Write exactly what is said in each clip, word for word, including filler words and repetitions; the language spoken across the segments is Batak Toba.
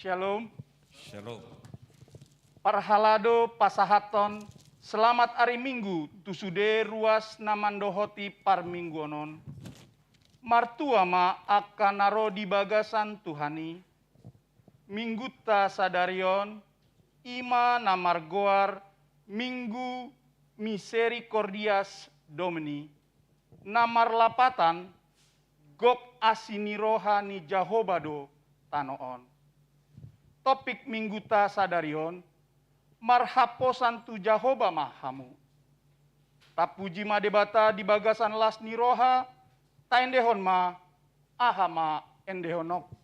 Shalom. Shalom. Parhalado pasahathon selamat ari Minggu tu sude ruas na mandohoti parmingguon on. Martua ma angka na ro di bagasan Tuhan i. Minggunta sadari on, i ma na margoar Minggu Misericordias Domini, na marlapatan gok asi ni roha ni Jahowa do tano on. Topik Minggunta sadari on, marhaposan tu Jahowa ma hamu. Tapuji ma Debata di bagasan las ni roha, taendehon ma aha ma endehononku.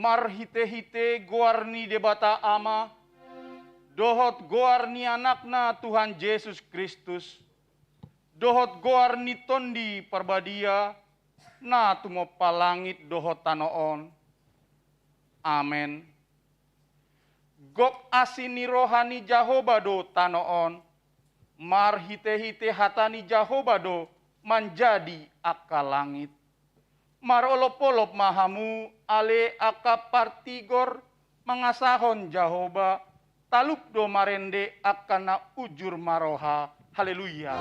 Marhitehite goar ni Debata Ama, dohot goar ni Anakna Tuhan Jesus Kristus, dohot goar ni Tondi Parbadia, na tumompa langit dohot tano on. Amen. Gok asi ni roha ni Jahowa do tano on, marhitehite hata ni Jahowa do manjadi angka langit. Marolopolop ma hamu ale angka partigor mangasahon Jahowa, talup do marende angka na ujur maroha. Haleluya.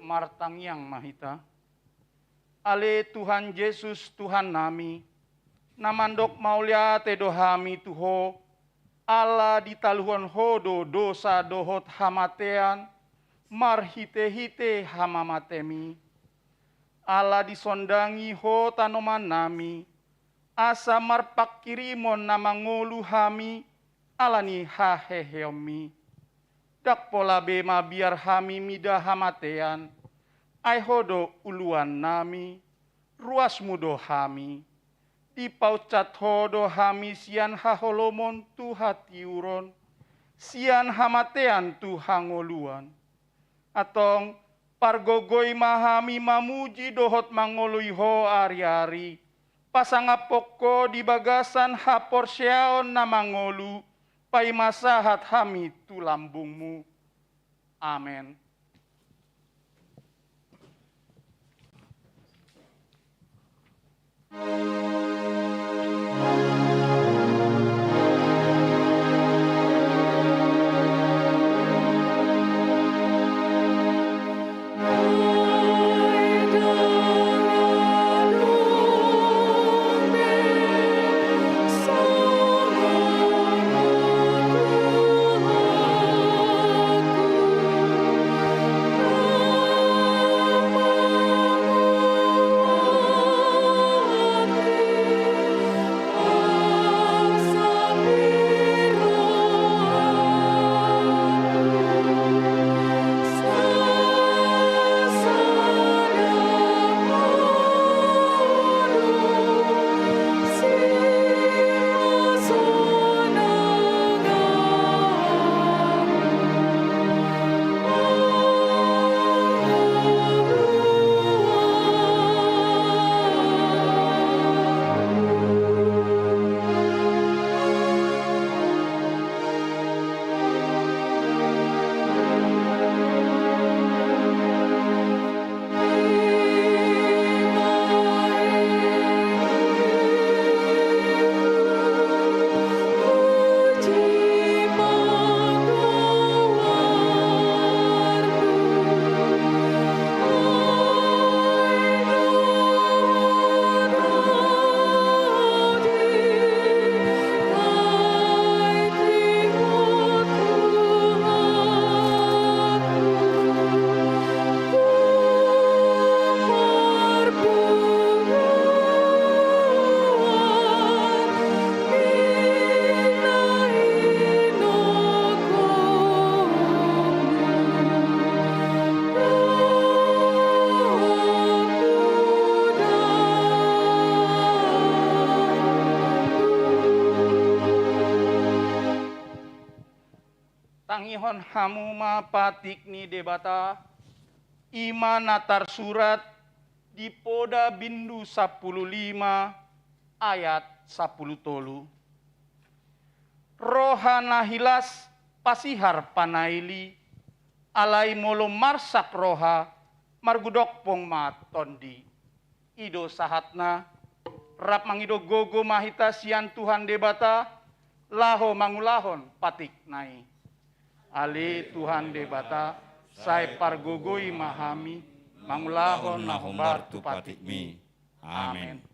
Martangiang ma hita. Ale Tuhan Jesus, Tuhannami, na mandok mauliate do hami tu Ho, ala ditaluhon Ho do dosa dohot hamatean, marhitehite hamamatem i. Ala disondangi Ho tanomannami, asa marpanghirimon na mangolu hami, ala ni haheheonmi. Ndang pola be mabiar hami mida hamatean, Ai Ho do uluannami, ruasMu do hami. Dipauncat Ho do hami sian haholomon tu hatiuron, sian hamatean tu hangoluan. Antong, pargogoi ma hami mamuji dohot mangoloi Ho ari-ari, pasangaphon Ho di bagasan haporseaon na mangolu, paima sahat hami tu lambungMu. Amen. Tangihon hamu ma patik ni Debata, i ma na tarsurat di Poda bindu sampulu lima ayat sampulu tolu. Roha na hilas pasihar panaili, alai molo marsak roha, margudokpong ma tondi. I do sahatna, rap mangido gogo ma hita sian Tuhan Debata, laho mangulahon patikna i. Ale Tuhan Debata, sai pargogoi ma hami, mangulahon na hombar tu patikmi. Amen.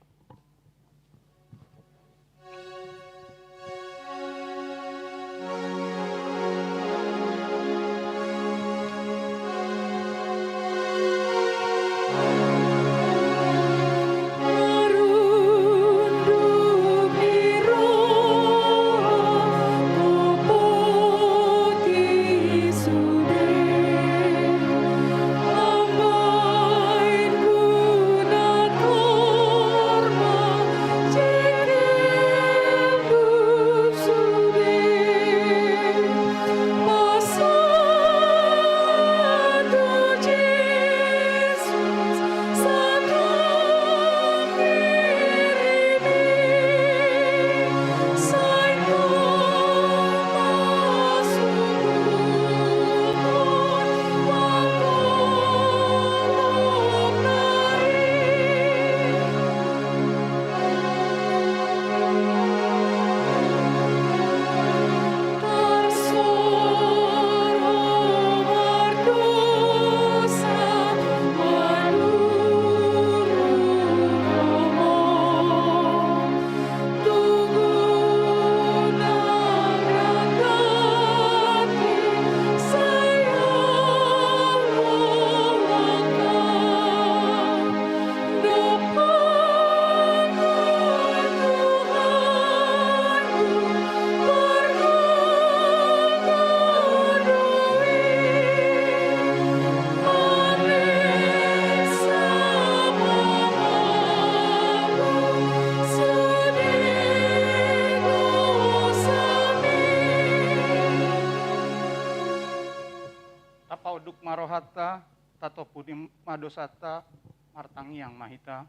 Ampuni ma dosanta, martangiang ma hita.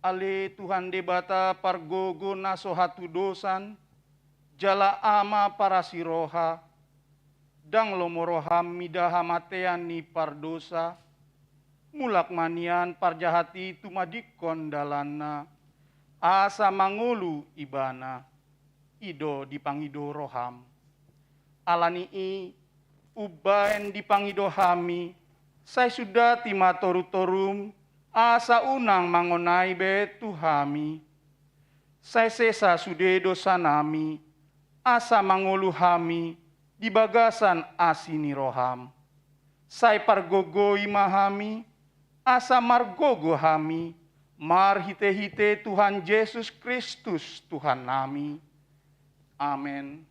Ale Tuhan Debata pargogo na so hatudosan, jala Ama parasi roha, ndang lomo roham mida hamatean ni pardosa, mulak ma nian parjahat i tumadingkon dalanna, asa mangolu ibana. I do dipangido roham. Ala ni i, umbaen dipangido hami, sai sundati ma torutorum, asa unang mangonai be tu hami. Sai sesa sude dosanami, asa mangolu hami di bagasan asi ni roham. Sai pargogoi ma hami, asa margogo hami, marhitehite Tuhan Jesus Kristus Tuhannami. Amen.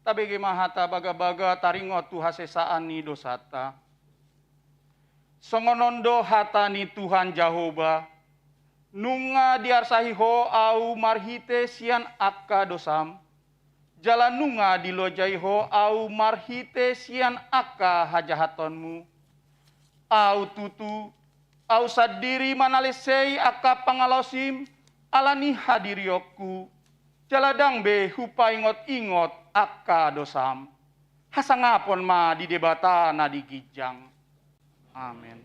Tabege ma hata bagabaga taringot tu hasesaan ni dosanta. Songon on do hata ni Tuhan Jahowa, nunga diarsahi ho ahu marhite sian angka dosam, jala nunga dilojai ho ahu marhite sian angka hajahatonmu. Ahu tutu, ahu sandiri manalesei angka pangalaosim ala ni hadirionku, jala ndang be hupaingotingot angka dosam. Hasangapon ma di Debata na di ginjang. Amen.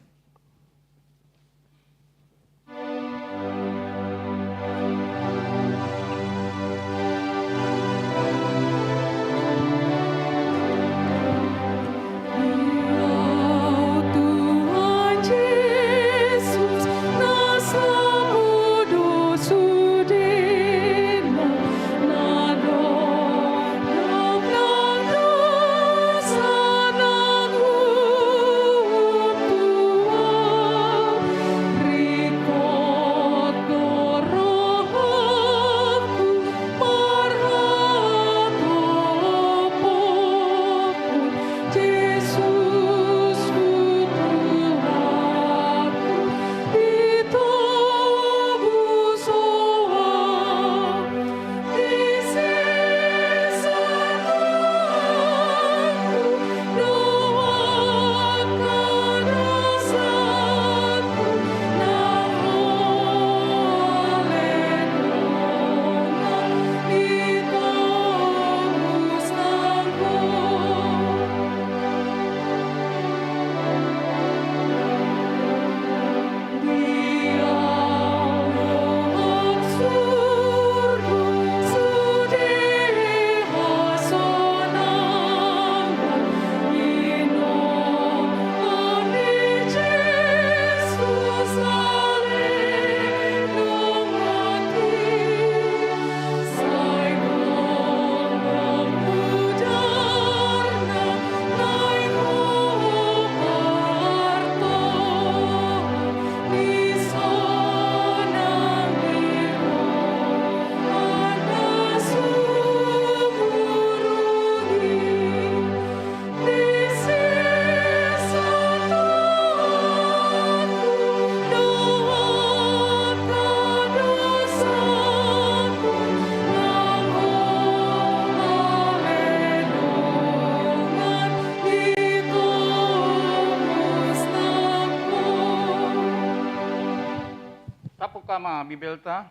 Tabuka ma Bibelta.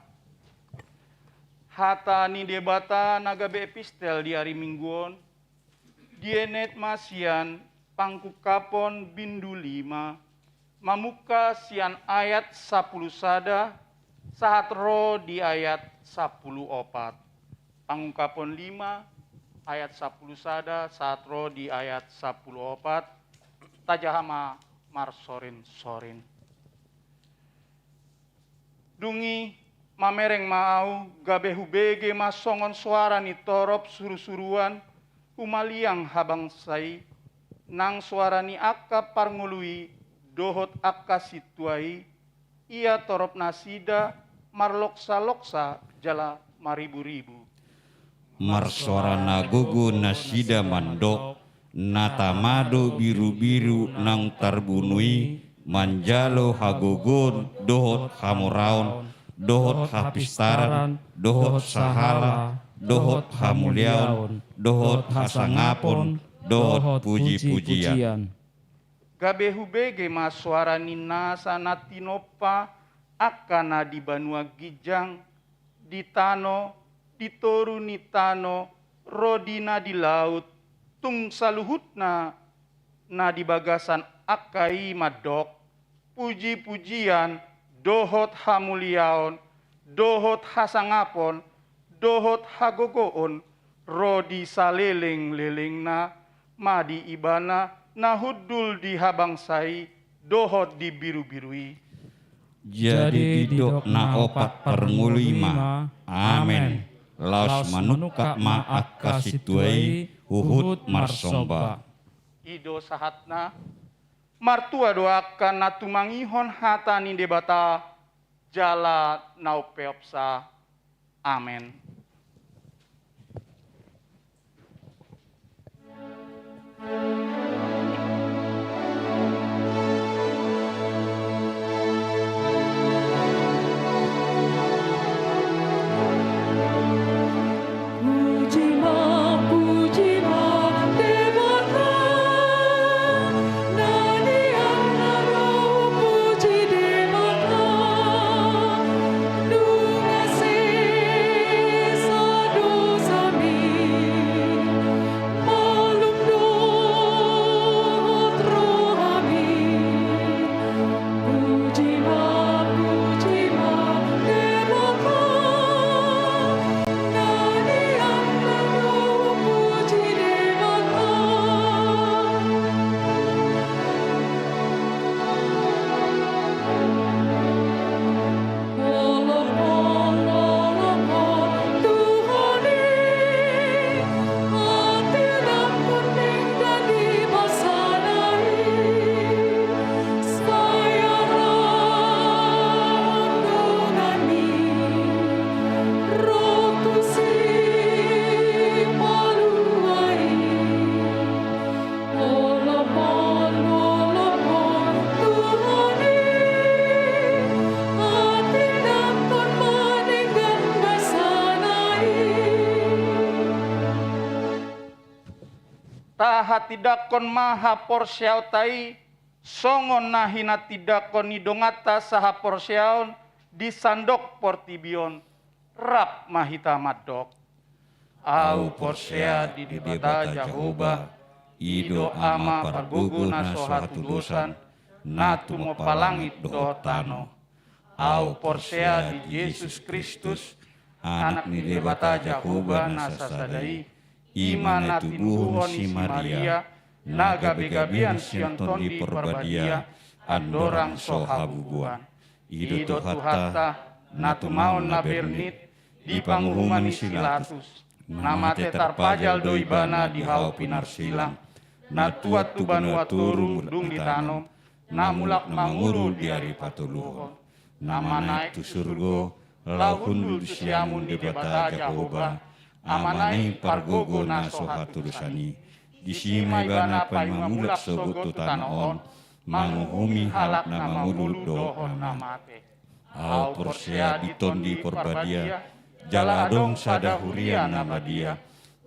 Hata ni Debata na gabe epistel di ari Minggu on, dienet ma sian Pangungkapon bindu lima, mamungka sian ayat sampulu sada sahat ro di ayat sampulu opat. Pangungkapon lima ayat sampulu sada sahat ro di ayat sampulu opat. Tajaha ma marsorin-sorin. Dung i mamereng ma ahu, gabe hubege ma songon soara ni torop surusuruan humaliang habangsa i, nang soara ni angka parngolu i dohot angka sintua i, ia torop nasida marloksaloksa jala mariburibu. Marsoara na gogo nasida mandok, na tama do birubiru naung tarbunu i manjalo hagogoon dohot hamoraon, dohot hapistaran, dohot sahala, dohot hamuliaon, dohot hasangapon, dohot pujipujian. Gabe hubege ma soara ni nasa na tinompa angka na di banua ginjang, di tano, di toru ni tano, ro di na di laut, tung saluhutna na di bagasan angka i mandok, pujipujian, dohot hamuliaon, dohot hasangapon, dohot hagogoon, ro di salelenglelengna, ma di Ibana na hundul di habangsa i dohot di birubiru i. Jadi didok na opat parngolu i ma, amen. Laos manungkap ma angka sintua i huhut marsomba. I do sahatna. Martua do angka na tumangihon hata ni Debata jala na umpeopsa. Amen. Tahatindangkon ma haporseaonta i songon na hinatindangkon ni donganta sahaporseaon di sandok portibi on. Rap ma hita mandok. Ahu porsea di Debata Jahowa, i do Ama pargogo na so hatudosan, na tumompa langit dohot tano. Ahu porsea di Jesus Kristus, Anak ni Debata Jahowa na sasada i, i ma na tinubuhon ni si Maria, na gabegabean sian Tondi Parbadia, andorang so habubuan. I do Tuhanta, na tumaon na bernit di panguhuman ni si Pilatus, na mate tarpajal do ibana di hau pinarsilang, na tuat tu banua toru dung ditanom, na mulak mangolu di ari patoluhon, na manaek tu surgo, laho hundul di siamun ni Debata Jahowa, Ama na i pargogo na so hatudosan i. Disi ma ibana paima mulak sogot tu tano on, manguhumi halak na mangolu dohot na mate. Ahu porsea di Tondi Parbadia, jala adong sada huria na badia,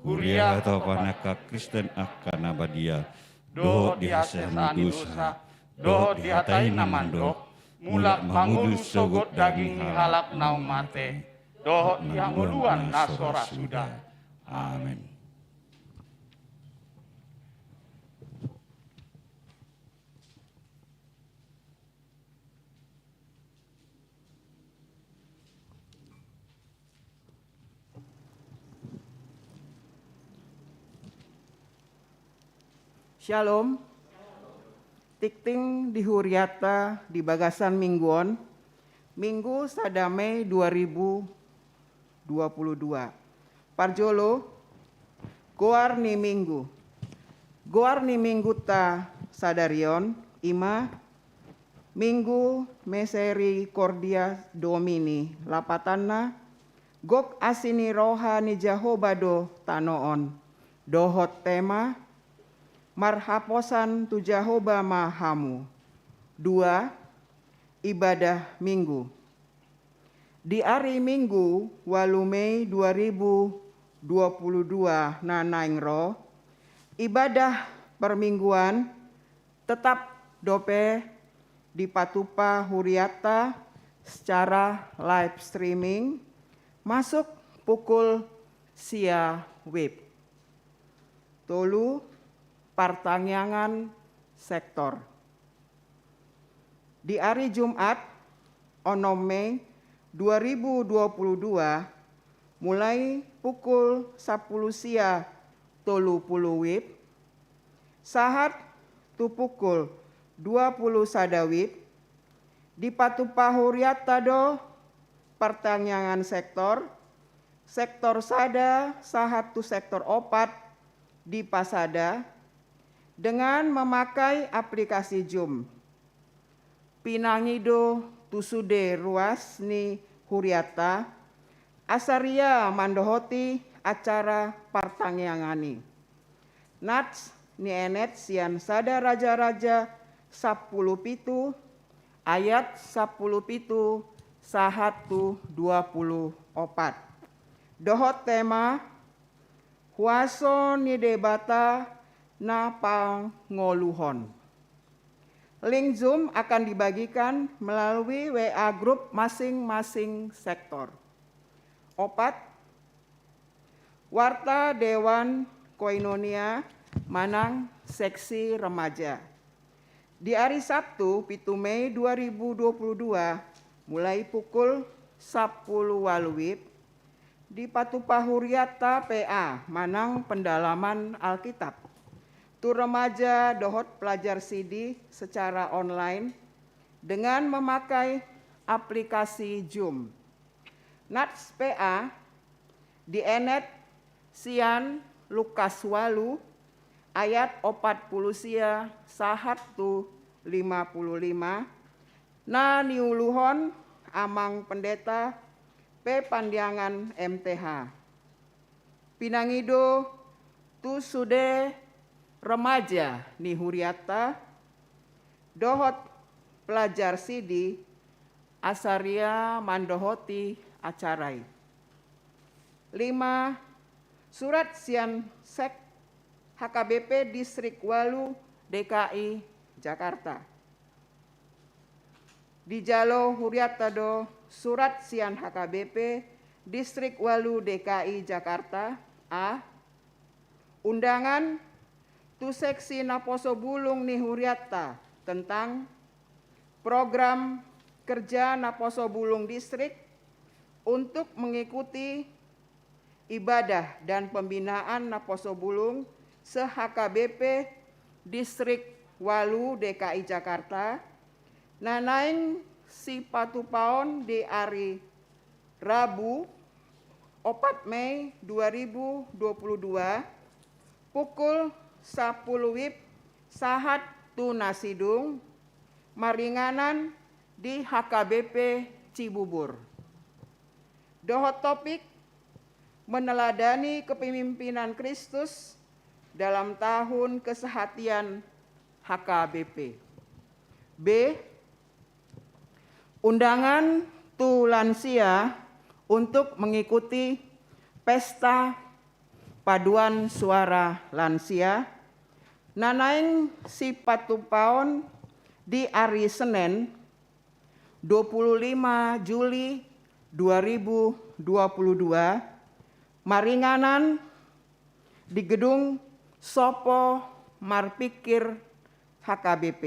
huria hatopan angka Kristen angka na badia, dohot di hasesaan ni dosa, dohot di hata i na mandok, mulak mangolu sogot daging ni halak naung mate, dohot di hangoluan na so ra suda. Amen. Shalom. Tingting di hurianta di bagasan minggu on, Minggu sada Mei dua ribu dua puluh dua. Parjolo, goar ni minggu. Goar ni minggunta sadari on, ima Minggu Misericordiae Domini, lapatanna, gok asi ni roha ni Jahowa do tano on, dohot tema, marhaposan tu Jahowa ma hamu. Dua, ibadah Minggu. Di ari Minggu, ualu Mei dua ribu dua puluh dua na naeng ro, ibadah permingguan tetap dope dipatupa hurianta secara live streaming masuk pukul sia wib. Tolu, partangiangan sektor. Di ari Jumat, onom Mei dua ribu dua puluh dua, mulai pukul sapulu sia tolu pulu wib, sahat tu pukul dua pulu sada wib, dipatupa hurianta do partangiangan sektor, sektor sada sahat tu sektor opat dipasada dengan memakai aplikasi Zoom. Pinangido tu sude ruas ni hurianta, asa ria mandohoti acara partangiangan i. Nats nienet sian sada Raja-raja sampulu pitu, ayat sampulu pitu sahat tu dua pulu opat. Dohot tema, Huaso ni Debata na pangoluhon. Link Zoom akan dibagikan melalui W A grup masing-masing sektor. Opat, warta Dewan Koinonia manang seksi remaja. Di ari Sabtu, pitu Mei dua ribu dua puluh dua, mulai pukul sampulu ualu wib, dipatupa hurianta P A manang pendalaman Alkitab tu remaja dohot pelajar sidi secara online dengan memakai aplikasi Zoom. Nats P A dienet sian Lukas ualu ayat opat pulu sia sahat tu lima pulu lima, na niuluhon amang pendeta pe pandiangan M T H. Pinangido tu sude remaja ni hurianta dohot pelajar sidi asa ria mandohoti acara i. Lima, surat sian sek H K B P Distrik ualu D K I Jakarta. Dijalo hurianta do surat sian H K B P Distrik ualu D K I Jakarta. A, undangan tu seksi naposo bulung ni hurianta tentang program kerja naposo bulung distrik untuk mengikuti ibadah dan pembinaan naposo bulung se-H K B P Distrik ualu D K I Jakarta, na naeng sipatupaon di ari Rabu, opat Mei dua ribu dua puluh dua, pukul sampulu wib sahat tu na sidung, maringanan di H K B P Cibubur. Dohot topik, meneladani kepemimpinan Kristus dalam tahun kesehatian H K B P. B, undangan tu lansia untuk mengikuti pesta paduan suara lansia, na naeng sipatupaon di ari Senen, dua puluh lima Juli dua ribu dua puluh dua, maringanan di gedung Sopo Marpikir H K B P.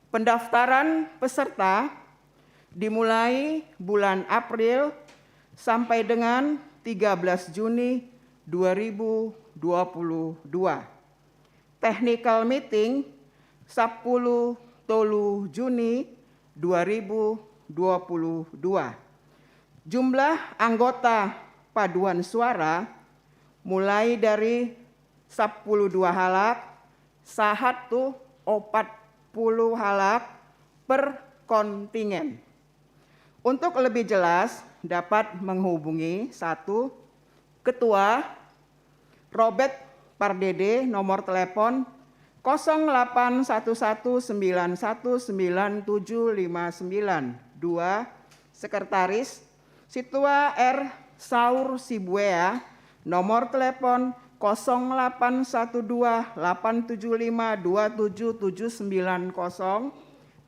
Pendaftaran peserta dimulai bulan April sampai dengan tiga belas Juni dua ribu dua puluh dua. technical meeting, sampulu tolu Juni dua ribu dua puluh dua. Jumlah anggota paduan suara mulai dari sampulu dua halak sahat tu opat pulu halak per kontingen. Untuk lebih jelas, dapat menghubungi satu, Ketua, Robert Pardede, nomor telepon kosong delapan satu satu sembilan satu sembilan tujuh lima sembilan. Dua, Sekretaris, Situa R. Saur Sibuea, nomor telepon kosong delapan satu dua delapan tujuh lima dua tujuh tujuh sembilan kosong.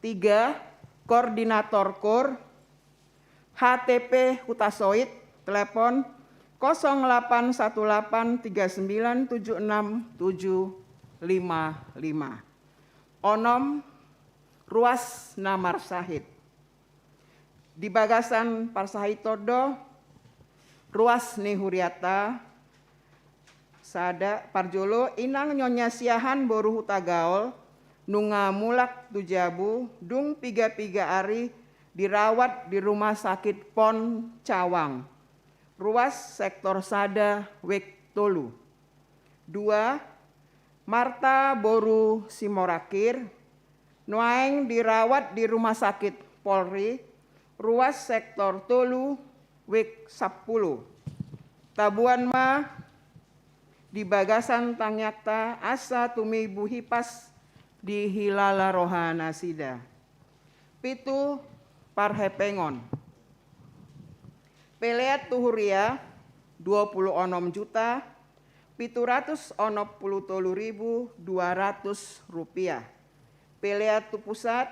Tiga, Koordinator Kur, H T P Hutasoit, telepon kosong delapan satu delapan tiga sembilan tujuh enam tujuh lima lima. Onom, ruas na marsahit. Di bagasan parsahiton do ruas ni hurianta. Sada, parjolo, inang Nyonya Siahaan boru Hutagaol, nunga mulak tu jabu, dung piga-piga ari dirawat di rumah sakit Pon Cawang, ruas sektor sada wik tolu. Dua, Marta boru Simorangkir, nuaeng dirawat di rumah sakit Polri, ruas sektor tolu wik sampulu. Tabuan ma di bagasan tangiangta asa tumibu hipas dihilala roha nasida. Pitu, parhepengon. Pelean tu huria, dua pulu onom juta pitu ratus onom pulu tolu ribu dua ratus rupiah. Pelean tu pusat,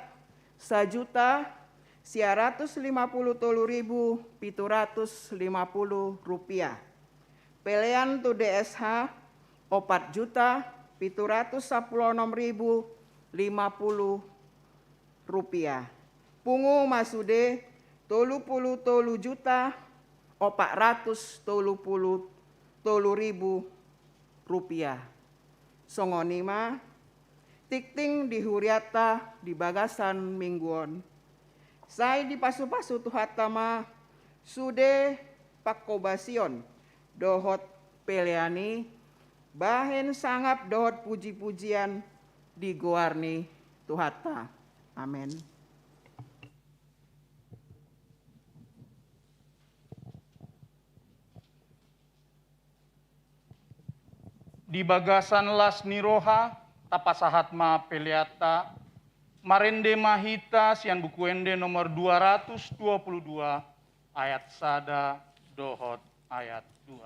sajuta sia ratus lima pulu tolu ribu pitu ratus lima pulu rupiah. Pelean tu D S H, opat juta pitu ratus sampulu onom ribu lima pulu rupiah. Pungu ma sude tolu pulu tolu juta opat ratus tolu pulu tolu ribu rupiah. Songon i ma tingting di hurianta di bagasan minggu on. Sai dipasu-pasu Tuhanta ma sude pangkobasion dohot pelean i, bahen sangap dohot puji-pujian di goar ni Tuhanta. Amen. Di bagasan las ni roha, tapasahat ma peleanta, marende ma hita sian Buku Ende nomor dua ratus dua pulu dua, ayat sada dohot ayat dua.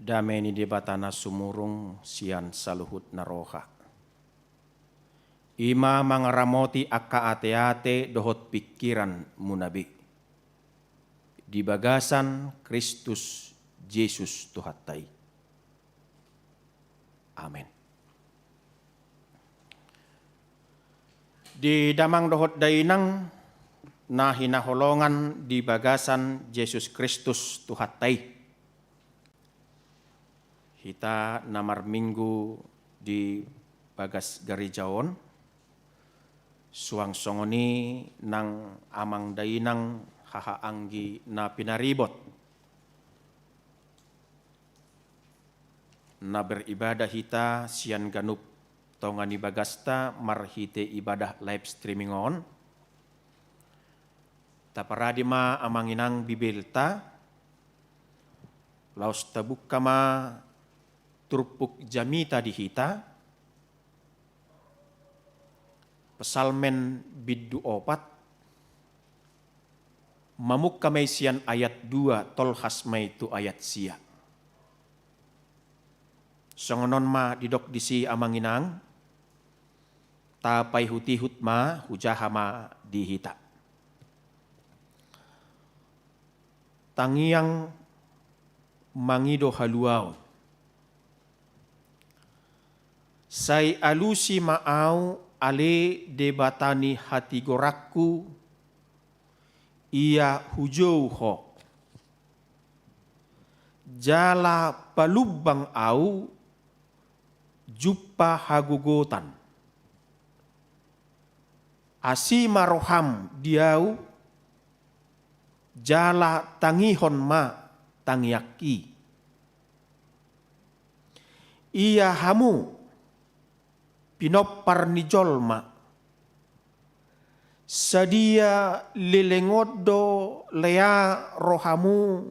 Dame ni Debata na sumurung sian saluhut na roha, i ma mangaramoti angka ateate dohot pingkiranmuna be, di bagasan Kristus Jesus Tuhanta i. Amen. Di damang dohot dainang na hinaholongan di bagasan Jesus Kristus Tuhanta i. Hita na marminggu di bagas gareja on, suang songon i nang amang dainang haha anggi na pinaribot. Na beribadah hita sian ganup tonga ni bagasta marhite ibadah live streaming on. Taparade ma amang inang Bibelta, laos tabuka ma turpuk jamita di hita, Psalmen bindu opat, mamungka ma i sian ayat dua, tolhas ma i tu ayat sia. Songon on ma didok disi amang inang, tapaihutihut ma, hujaha ma di hita. Tangiang mangido haluaon. Sai alusi ma au ale Debata ni hatigoranku, ia hujou Ho. Jala palumbang au jumpa hagogotan. Asi ma roham di au, jala tangihon ma tangiangki. Ia hamu pinompar ni jolma, sadia leleng on do lea rohamu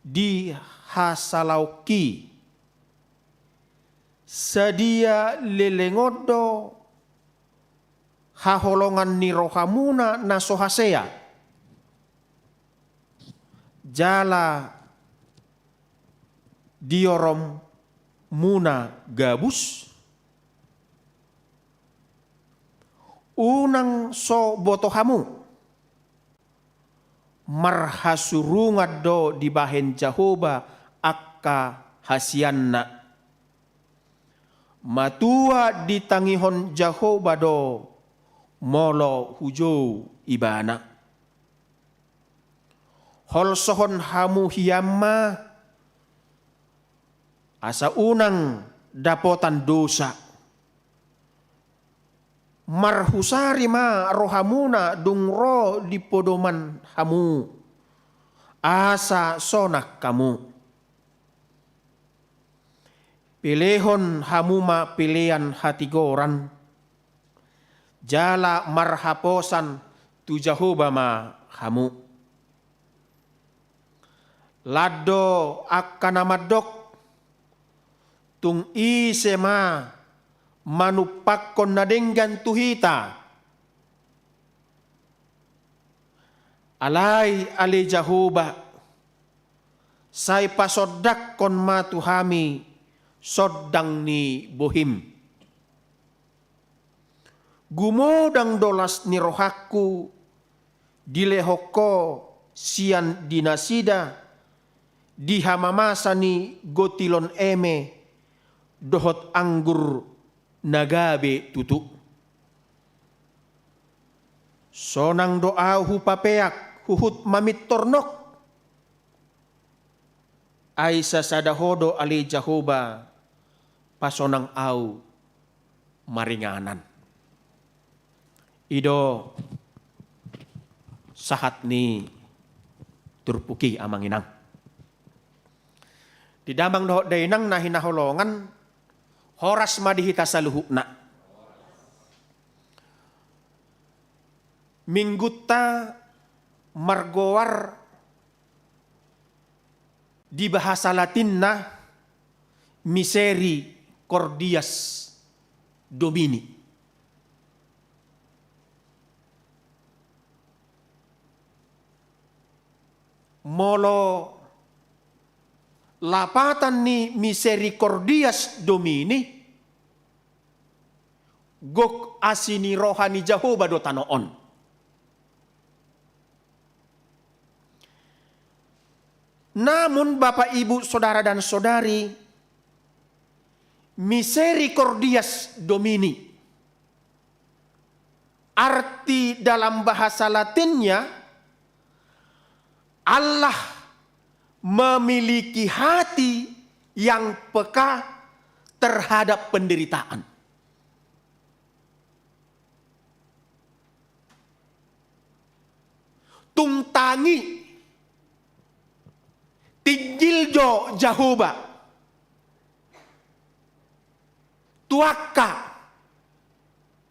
di hasalaonki? Sadia leleng on do haholongan ni rohamuna na so hasea? Jala dioromuna gabus? Unang so boto hamu marhasurungan do dibahen Jahowa angka hasianna. Matua ditangihon Jahowa do molo hujou Ibana. Holsohon hamu hian ma, asa unang dapotan dosa. Marhusari ma rohamuna dung ro di podoman hamu, asa sonang hamu. Pelehon hamu ma pelean hatigoran, jala marhaposan tu Jahowa ma hamu. Lan do angka na mandok, tung ise ma manumpakkon na denggan tu hita? Alai ale Jahowa, sai pasondangkon ma tu hami sondang ni bohim. Gumodang do las ni rohangku dilehon Ho sian di nasida, di hamamasa ni gotilon eme dohot anggur na gabe tutu. Sonang do au hupapeak huhut mamintor nok. Ai sasada Ho do ale Jahowa pasonang au maringanan. I do sahat ni turpuk i amang inang. Di damang dohot dainang na hinaholongan, horas ma di hita saluhutna. Minggunta margoar di bahasa Latinna Misericordias Domini. Molo Lapatan ni misericordias Domini, gok asi ni roha ni Jahowa do tano on. Namun, Bapak, Ibu, Saudara, dan Saudari, misericordias Domini, arti dalam bahasa Latinnya, Allah memiliki hati yang peka terhadap penderitaan. Tung tangi, tinggil jo Jahowa tu angka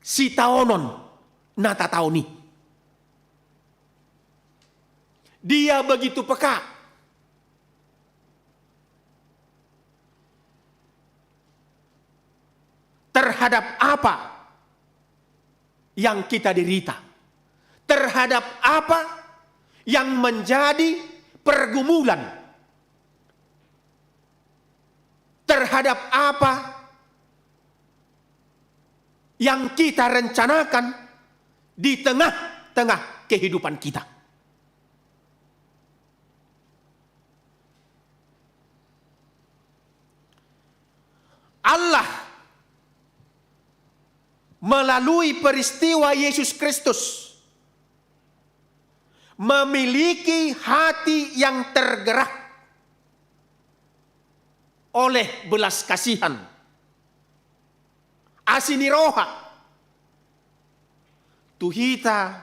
sitaonon na tataon i. Dia begitu peka terhadap apa yang kita derita, terhadap apa yang menjadi pergumulan, terhadap apa yang kita rencanakan di tengah-tengah kehidupan kita. Allah melalui peristiwa Yesus Kristus memiliki hati yang tergerak oleh belas kasihan, asi ni roha, tu hita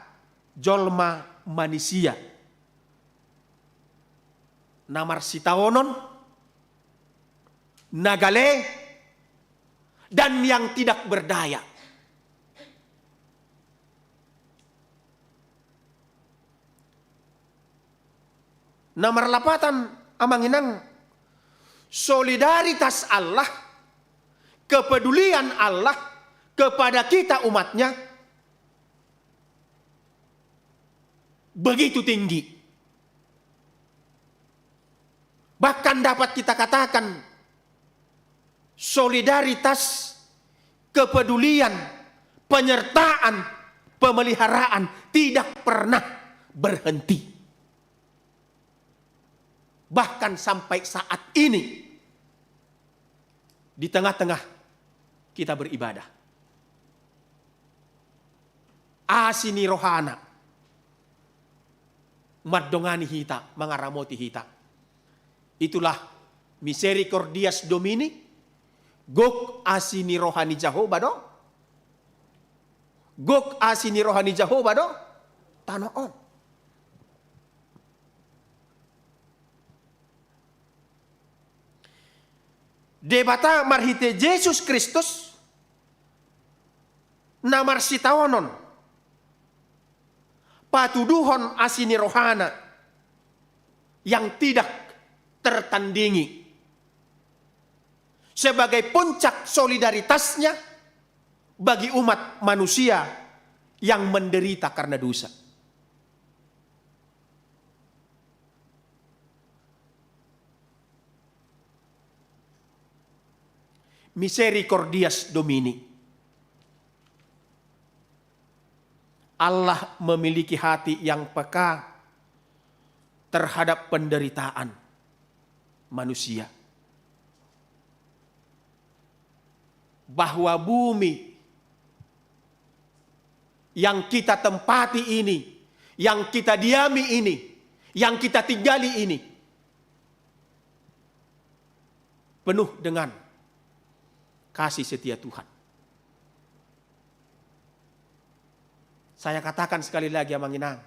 jolma manisia na marsitaonon, na gale, dan yang tidak berdaya. Na marlapatan, Amang Inang, solidaritas Allah, kepedulian Allah kepada kita, umat-Nya, begitu tinggi. Bahkan dapat kita katakan, solidaritas, kepedulian, penyertaan, pemeliharaan tidak pernah berhenti. Bahkan sampai saat ini, di tengah-tengah kita beribadah, asi ni rohana mandongani hita, mangaramoti hita. Itulah misericordias Domini, gok asi ni roha ni Jahowa do, gok asi ni roha ni Jahowa do tano on. Debata marhite Jesus Kristus na marsitaonon patuduhon asi ni rohana yang tidak tertandingi sebagai puncak solidaritasnya bagi umat manusia yang menderita karena dosa. Misericordias Domini. Allah memiliki hati yang peka terhadap penderitaan manusia. Bahwa bumi yang kita tempati ini, yang kita diami ini, yang kita tinggali ini, penuh dengan kasih setia Tuhan. Saya katakan sekali lagi, Amang Inang,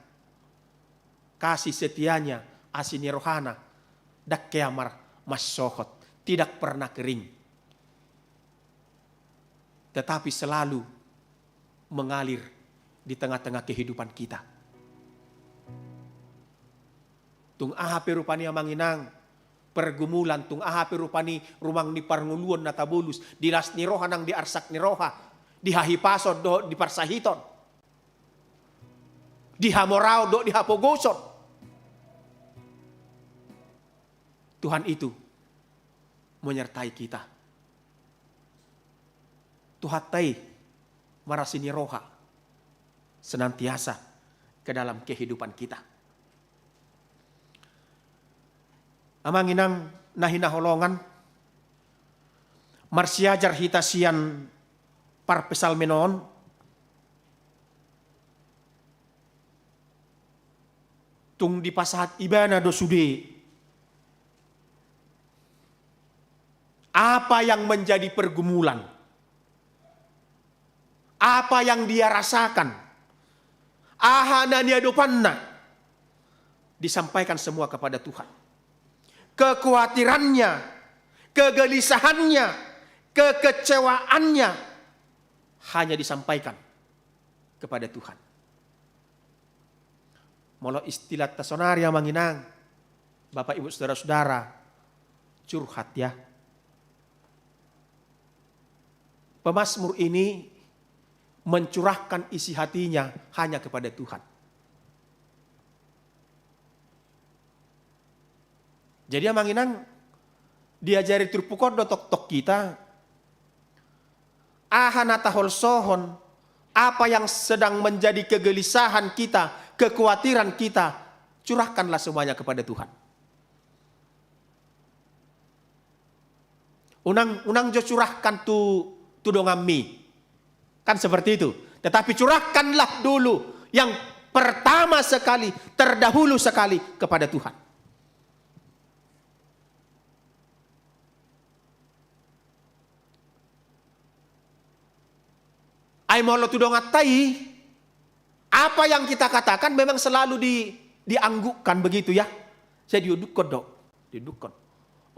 kasih setianya, asi ni rohana, ndang hea mar-, marsohot, tidak pernah kering, tetapi selalu mengalir di tengah-tengah kehidupan kita. Tung aha pe rupani, Amang Inang, pergumulan, tung aha pe rupani rumang ni parngoluon na tabolus, di las ni roha nang di arsak ni roha, di hahipason dohot di parsahiton, di hamoraon dohot di hapogoson, Tuhan itu menyertai kita. Tuhanta i marasi ni roha senantiasa ke dalam kehidupan kita. Amang inang na hinaholongan, marsiajar hita sian parpsalmen on, tung dipasahat ibana do sude apa yang menjadi pergumulan, apa yang dia rasakan, aha na niadopanna, disampaikan semua kepada Tuhan. Kekhawatirannya, kegelisahannya, kekecewaannya hanya disampaikan kepada Tuhan. Molo istilahta sonari, amang inang, bapak ibu saudara-saudara, curhat ya. Pemazmur ini mencurahkan isi hatinya hanya kepada Tuhan. Jadi amang inang, diajari turpuk on do tongtong hita, aha na taholsohon, apa yang sedang menjadi kegelisahan kita, kekhawatiran kita, curahkanlah semuanya kepada Tuhan. Unang, unang jo curahkan tu, tu donganmi. Kan seperti itu. Tetapi curahkanlah dulu yang pertama sekali, terdahulu sekali kepada Tuhan. Ai molo tu donganta i, apa yang kita katakan memang selalu di, dianggukkan begitu ya. Sai diudukkon do, diudukkon.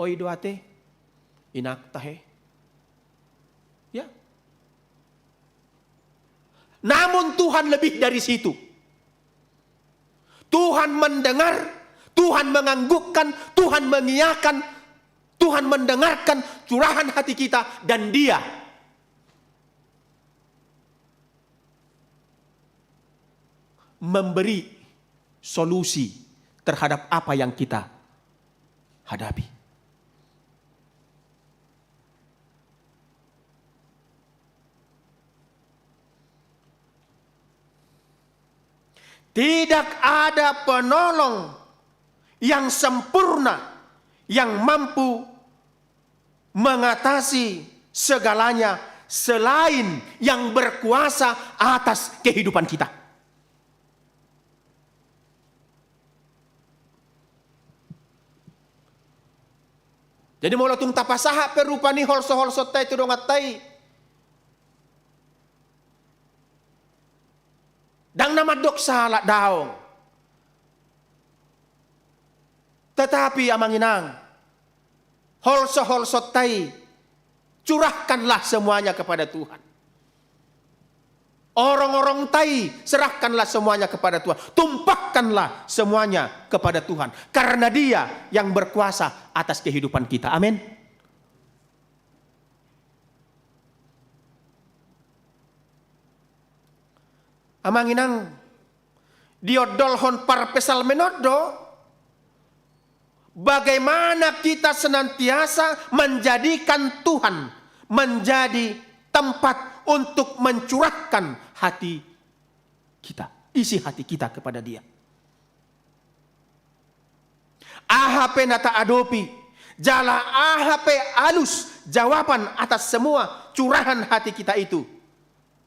Oi do ate, inakta he. Ya. Namun Tuhan lebih dari situ. Tuhan mendengar, Tuhan menganggukkan, Tuhan mengiyakan, Tuhan mendengarkan curahan hati kita, dan Dia memberi solusi terhadap apa yang kita hadapi. Tidak ada penolong yang sempurna yang mampu mengatasi segalanya selain yang berkuasa atas kehidupan kita. Jadi molo tung tapasahat pe rupani holso-holsonta i tu donganta i, ndang na mandok sala, daong. Tetapi amang inang, holso-holsonta i, curahkanlah semuanya kepada Tuhan. Orong-orongta i, serahkanlah semuanya kepada Tuhan. Tumpahkanlah semuanya kepada Tuhan. Karena Dia yang berkuasa atas kehidupan kita. Amin. Amang inang, diondolhon parpsalmen on do, bagaimana kita senantiasa menjadikan Tuhan menjadi tempat untuk mencurahkan hati kita, isi hati kita kepada Dia. Aha pe na taadopi, jala aha pe alus jawaban atas semua curahan hati kita itu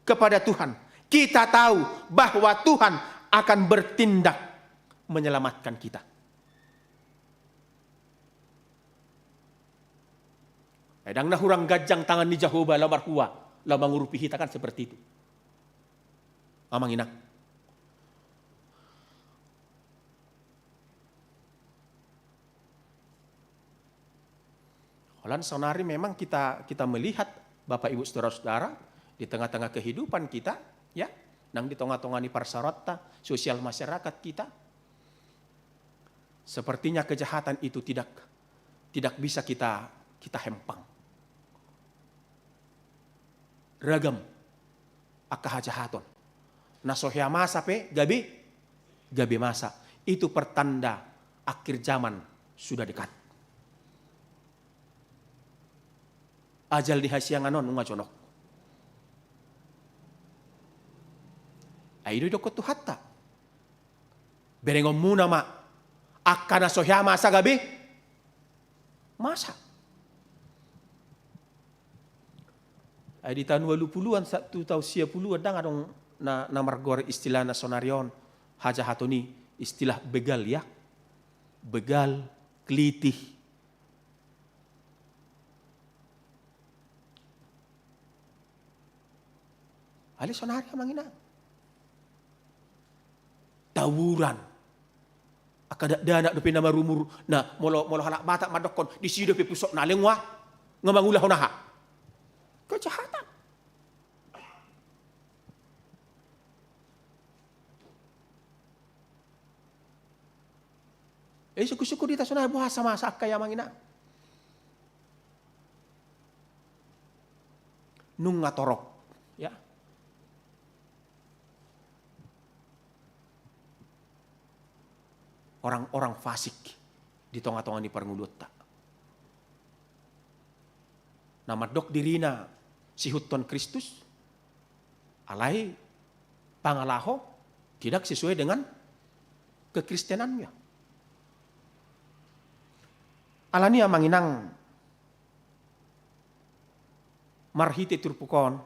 kepada Tuhan, kita tahu bahwa Tuhan akan bertindak menyelamatkan kita. Ndang na hurang ganjang tangan ni Jahowa laho marhua, laho mangurupi hita, kan seperti itu. Amang inang. Holan saonari memang kita, kita melihat, Bapak Ibu Saudara-saudara, di tengah-tengah kehidupan kita, ya, nang di tonga-tonga ni parsaoranta, sosial masyarakat kita, sepertinya kejahatan itu tidak, tidak bisa kita, kita hempang. Ragam angka hajahaton. Na so hea masa pe gabe, gabe masa. Itu pertanda akhir zaman sudah dekat. Ajal ni hasiangan on nunga jonok. Ai i do didokkon Tuhanta. Berengonmuna ma, angka na so hea masa gabe masa. Ai di taon ualu puluan sa-, tu taon sia puluan ndang adong na, na margoar istilahna sonari on, hajahaton i, istilah begal, ya. Begal, klitih. Alai sonari, amang inang, tawuran. Angka dakdanak dope na marumur. Na molo, molo halak Batak mandokkon, disi dope pusokna, alai nunga, nunga mangulahon aha? Kejahatan. Jadi syukur-syukur di hita sonari, boasa masa angka i, amang inang? Nunga torop, ya, orang-orang fasik di tonga-tonga ni parngoluonta. Na mandok dirina sihuthon Kristus, alai pangalaho tidak sesuai dengan kekristenannya. Alani i, amang inang, marhite turpuk on,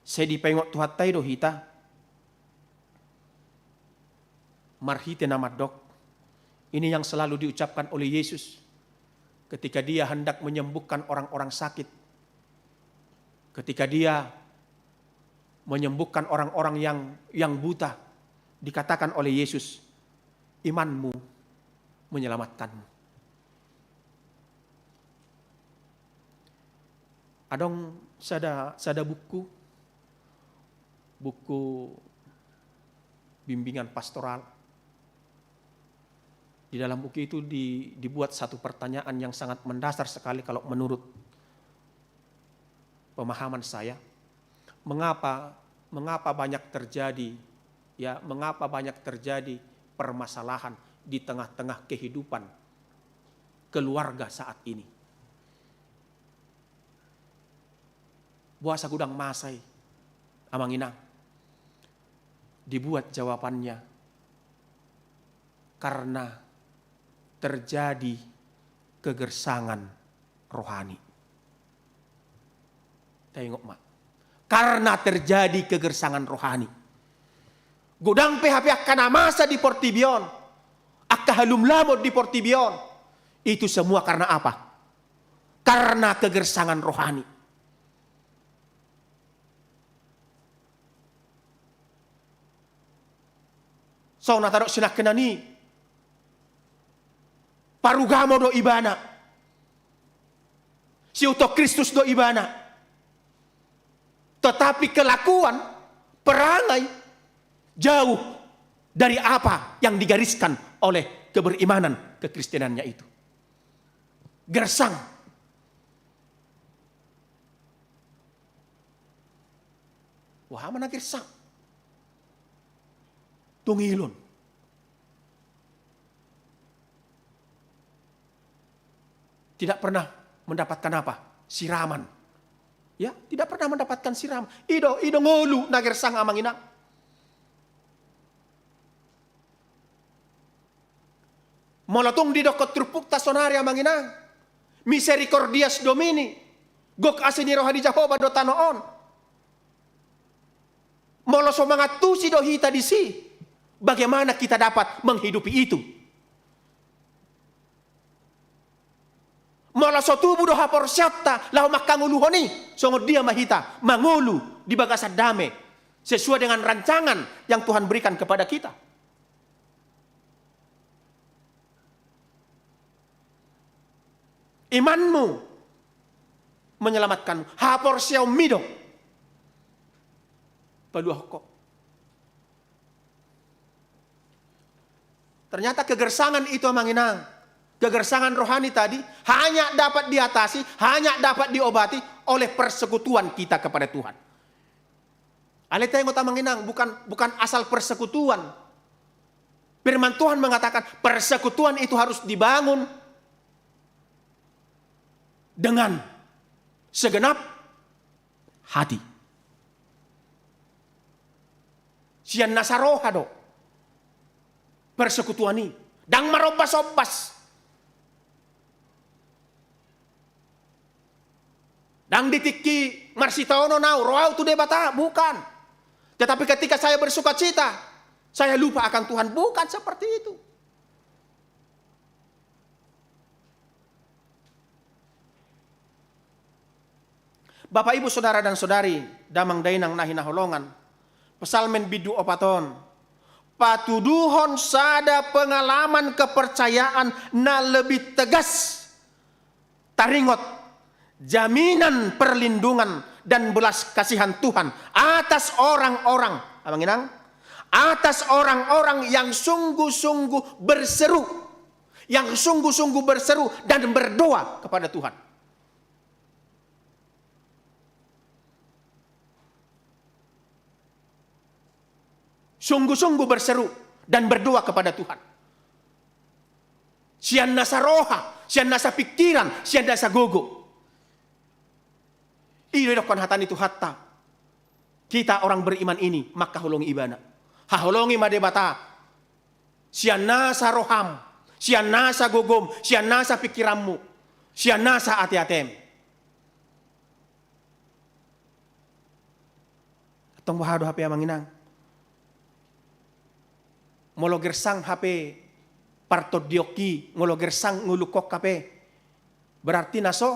sai dipaingot Tuhanta i do hita marhite na mandok. Ini yang selalu diucapkan oleh Yesus ketika Dia hendak menyembuhkan orang-orang sakit, ketika Dia menyembuhkan orang-orang yang, yang buta, dikatakan oleh Yesus, "Imanmu menyelamatkanmu." Adong sada, sada buku, buku bimbingan pastoral. Di dalam buku itu di-, dibuat satu pertanyaan yang sangat mendasar sekali kalau menurut pemahaman saya. Mengapa, mengapa banyak terjadi, ya, mengapa banyak terjadi permasalahan di tengah-tengah kehidupan keluarga saat ini? Boasa godang masa i, amang inang? Dibuat jawabannya, karena terjadi kegersangan rohani. Taingot ma. Karena terjadi kegersangan rohani. Godang pe hape angka na masa di portibi on, angka halumlamon di portibi on, itu semua karena apa? Karena kegersangan rohani. Songon na tadok sinangkaningan i, parugamo do ibana, sihuthon Kristus do ibana, tetapi kelakuan, perangai jauh dari apa yang digariskan oleh keberimanan, kekristenannya itu. Gersang. Boha ma na gersang? Tungilon. Tidak pernah mendapatkan apa? Siraman. Ya, tidak pernah mendapatkan siraman. I do, i do ngolu na gersang, amang inang. Molo tung didokkon turpukta sonari, amang inang, misericordias Domini, gok asi ni roha ni Jahowa do tano on. Molo so mangantusi do hita disi, bagaimana kita dapat menghidupi itu? Molo so tubu do haporseaonta laho mangkangoluhon i, songon dia ma hita mangolu di bagasan dame sesuai dengan rancangan yang Tuhan berikan kepada kita? Imanmu menyelamatkanmu, haporseaonmi do paluahon ho. Ternyata kegersangan itu, amang inang, kegersangan rohani tadi hanya dapat diatasi, hanya dapat diobati oleh persekutuan kita kepada Tuhan. Alai taingot, amang inang, bukan, bukan asal persekutuan. Firman Tuhan mengatakan persekutuan itu harus dibangun. dengan segenap hati. Sian nasa roha do persekutuan i, ndang marombas-ombas. Ndang di tingki marsitaonon au, ro au tu Debata, bukan. Tetapi ketika saya bersukacita, saya lupa akan Tuhan, bukan seperti itu. Bapak, Ibu, Saudara dan Saudari, Damang Dainang na hinaholongan, Psalmen bindu opat on patuduhon sada pengalaman kepercayaan na lebih tegas taringot jaminan perlindungan dan belas kasihan Tuhan atas orang-orang, Amang Inang, atas orang-orang yang sungguh-sungguh berseru, yang sungguh-sungguh berseru dan berdoa kepada Tuhan. Sungguh-sungguh berseru dan berdoa kepada Tuhan. Sian nasa roha, sian nasa pikiran, sian nasa gogo. I do didokkon hata ni Tuhanta. Kita orang beriman ini mangkaholongi Ibana. Haholongi ma Debata. Sian nasa roham, sian nasa gogom, sian nasa pikiranmu, sian nasa ateatem. Antong boha do hape, Amang Inang? Molo gersang hape partondionki, molo gersang ngolungkon hape, berarti na so,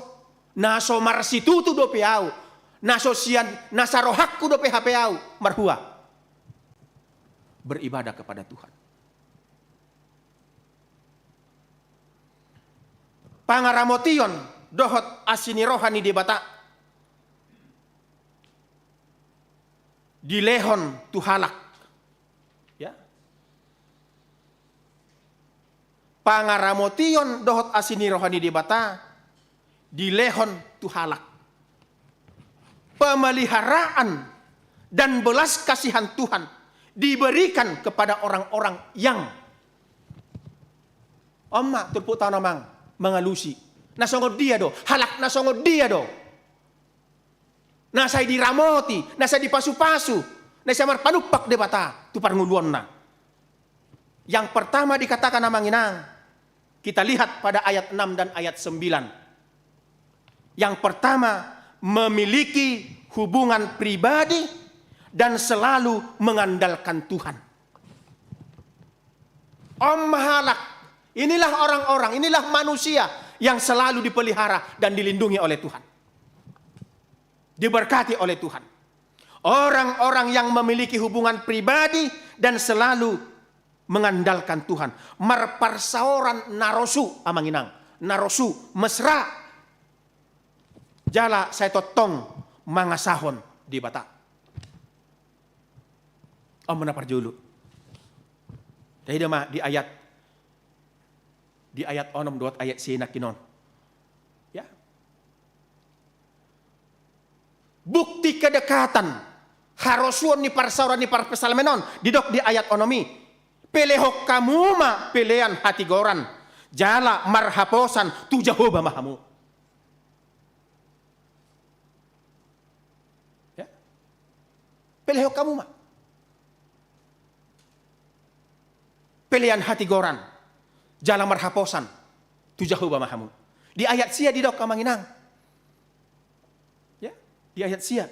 na so marsitutu dope au, na so sian nasa rohangku dope hape au marhua beribadah kepada Tuhan. Pangaramotion dohot asi ni roha ni Debata dilehon tu halak. Ya. Pangaramotion dohot asi ni roha ni Debata dilehon tu halak. Pemeliharaan dan belas kasihan Tuhan diberikan kepada orang-orang yang, on ma turpukta on, Amang, mangalusi. Na songon dia do, halak na songon dia do? Na sai diramoti, na sai dipasupasu, na sai marpanumpak Debata tu parngoluonna. Yang pertama dikatakan, Amang Inang, kita lihat pada ayat enam dan ayat sembilan. Yang pertama, memiliki hubungan pribadi dan selalu mengandalkan Tuhan. On ma halak, inilah orang-orang, inilah manusia yang selalu dipelihara dan dilindungi oleh Tuhan. Diberkati oleh Tuhan. Orang-orang yang memiliki hubungan pribadi dan selalu mengandalkan Tuhan. Marparsaoran na rosu, Amang Inang. Na rosu, mesra. Jala sai tongtong mangasahon Debata. On ma na parjolo. Taida ma di ayat, di ayat onom dohot ayat sia nangkin on. Ya. Bukti kedekatan, harosuon ni parsaoran ni parpsalmen on didok di ayat onom i. Pelehon hamu ma pelean hatigoran, jala marhaposan tu Jahowa ma hamu. Ya. Pelehon hamu ma pelean hatigoran, jala marhaposan tu Jahowa ma hamu. Di ayat sia didok, Amang Inang. Ya, di ayat sia.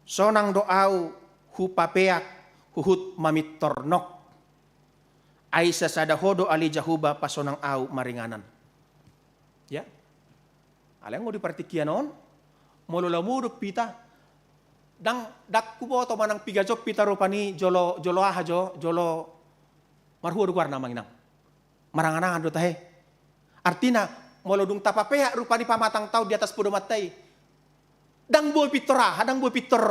Sonang do au hupapeak huhut mamintor nok. Ai sasada Ho do ale Jahowa pasonang au maringanan. Ya. Alai anggo di partingkian on, molo laho modom hita, ndang, ndang huboto manang piga jom hita rupani jolo, jolo aha jo, jolo marhua do goarna, Amang Inang. Marangan-angan do tahe. Artina, molo dung tapapeak rupani pamatangta on di atas podomanta i, ndang boi pintor aha, ndang boi pintor.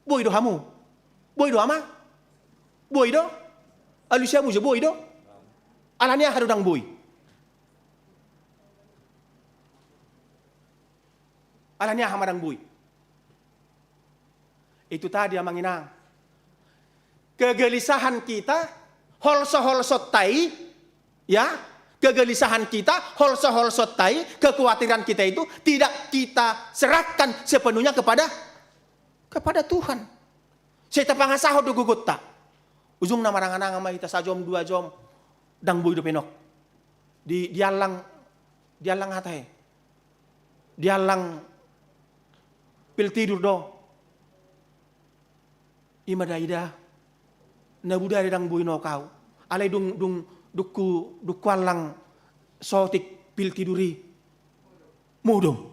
Boi do hamu? Boi do, Amang? Boi do? Alusi hamu jo, boi do? Alani aha do ndang boi? Alani aha ma ndang boi? Itu tadi, Amang Inang. Kegelisahan kita, holso-holsonta i, ya, Kegelisahan kita, holso-holsonta i, kekuatiran kita itu tidak kita serahkan sepenuhnya kepada, kepada Tuhan. Sai tapangasahon do gogonta. Ujungna marangan-angan ma hita sajom dua jom, ndang boi dope nok. Di, diallang, diallang hata he. Diallang pil tidur do. Ima da ida. Na budari ndang boi nok au. Alai dung, dung, dung hu, dung huallang sotik pil tidur i, modom.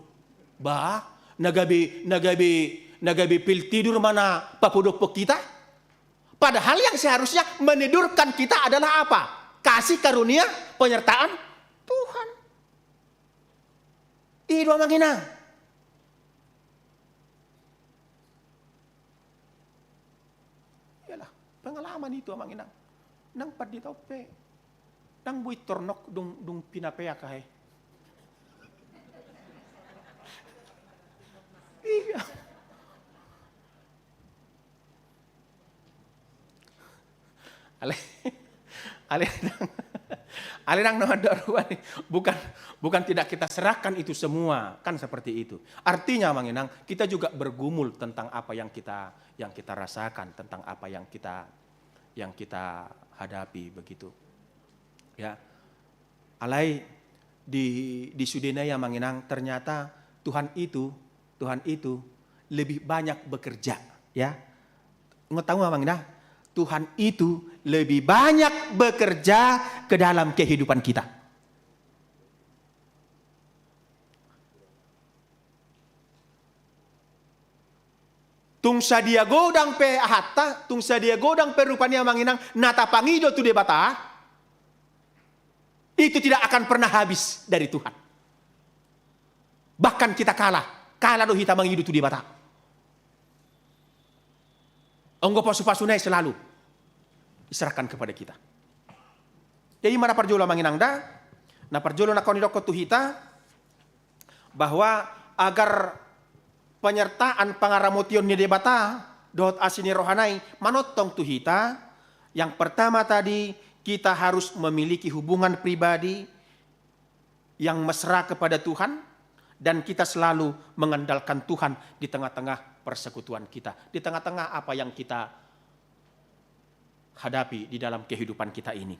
Bah, na gabe, na gabe, na gabe pil tidur ma na papodophon hita. Padahal yang seharusnya menidurkan kita adalah apa? Kasih karunia penyertaan Tuhan. I do, amang inang. Iyalah, pengalaman itu, amang inang. Nang pandita on pe ndang boi tor nok dung, dung pinapeak hahe. Iya. Ale, ale nang, ale nang na mandok rupani. Bukan, bukan tidak kita serahkan itu semua, kan seperti itu. Artinya, amang inang, kita juga bergumul tentang apa yang kita, yang kita rasakan, tentang apa yang kita, yang kita hadapi, begitu. Ya. Alai di, di sudena i, amang inang, ternyata Tuhan itu, Tuhan itu lebih banyak bekerja, ya. Ngot tahu, amang inang, Tuhan itu lebih banyak bekerja ke dalam kehidupan kita. Tung sadia godang pe ahanta, tung sadia godang pe rupani, amang inang, na tapangido tu Debata, itu tidak akan pernah habis dari Tuhan. Bahkan kita kalah, kalah do hita mangido tu Debata. Anggo pasu-pasuna i selalu diserahkan kepada kita. Jadi, ima na parjolo, amang inang, da, na parjolo nangkin didokkon tu hita, bahwa agar penyertaan, pangaramotion ni Debata dohot asi ni rohana i manongtong tu hita, yang pertama tadi, kita harus memiliki hubungan pribadi yang mesra kepada Tuhan, dan kita selalu mengandalkan Tuhan di tengah-tengah persekutuan kita, di tengah-tengah apa yang kita hadapi di dalam kehidupan kita ini.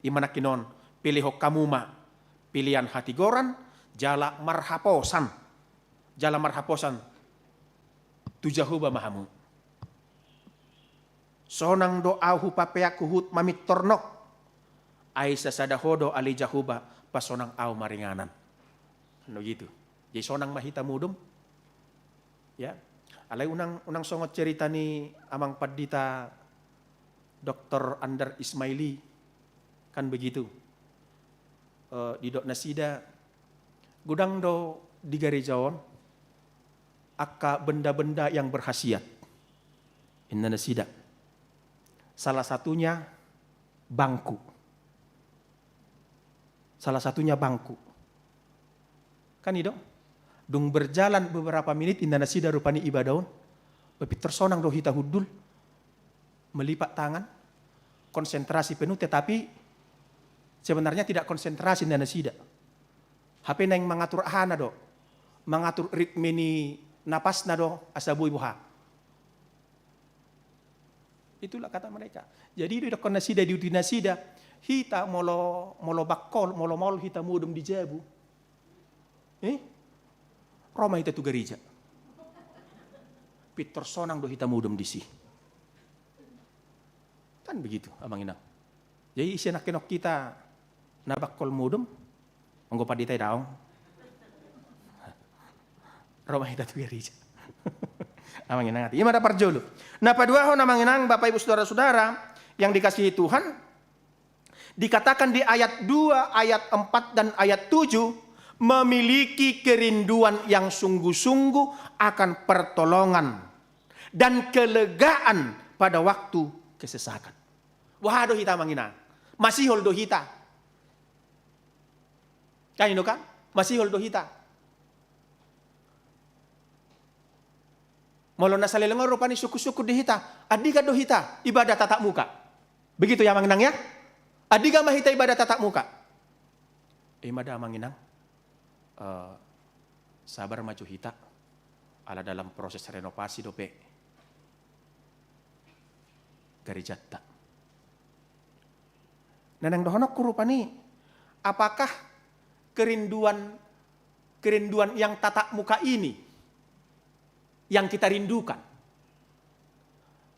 Ima nangkin on, pilihon hamu ma pelean hatigoran, jala marhaposan, jala marhaposan tu Jahowa ma hamu. Sonang do ahu hupapeak huhut mamintor nok, ai sasada Ho do ale Jahowa pasonang ahu maringanan. Kan begitu. Jadi sonang ma hita modom. Ya. Alai unang, unang songon cerita ni Amang Pandita Doktor Andar Ismaili, kan begitu. Eh, didok nasida, godang do di gareja on angka benda-benda yang berkhasiat, inna nasida. Salah satunya bangku. Salah satunya bangku. Kan i do? Dung berjalan beberapa menit, inna nasida, rupani ibadah on, pintor sonang do hita hundul, melipat tangan, konsentrasi penuh, tetapi sebenarnya tidak konsentrasi, inna nasida. Hape naeng mangatur ahana do, mangatur ritme ni napasna do, asa boi boha. Itulah kata mereka. Jadi, didokkon nasida, diuduti nasida, hita molo, molo bangkol, molo maol hita modom di jabu, eh, ro ma hita tu gareja. Pintor sonang do hita modom disi. Kan begitu, amang inang. Jadi, ise nangkin on hita na bangkol modom, anggo pandita i daong. Ro ma hita tu gareja. Amang inang, ate. Ima na parjolo. Na paduahon, amang inang, Bapak Ibu, saudara-saudara yang dikasihi Tuhan, dikatakan di ayat dua, ayat empat, dan ayat tujuh, memiliki kerinduan yang sungguh-sungguh akan pertolongan dan kelegaan pada waktu kesesakan. Boha do hita, amang inang? Masihol do hita. Kan i do kan? Masihol do hita. Molo na saleleng on rupani sungkun-sungkun di hita, andigan do hita ibadah tatap muka? Begitu ya, amang inang, ya? Andigan ma hita ibadah tatap muka? I ma da, Amang Inang, eh, sabar ma jo hita, ala dalam proses renovasi dope garejanta. Na naeng dohononku rupani, apakah kerinduan, kerinduan yang tatap muka ini yang kita rindukan?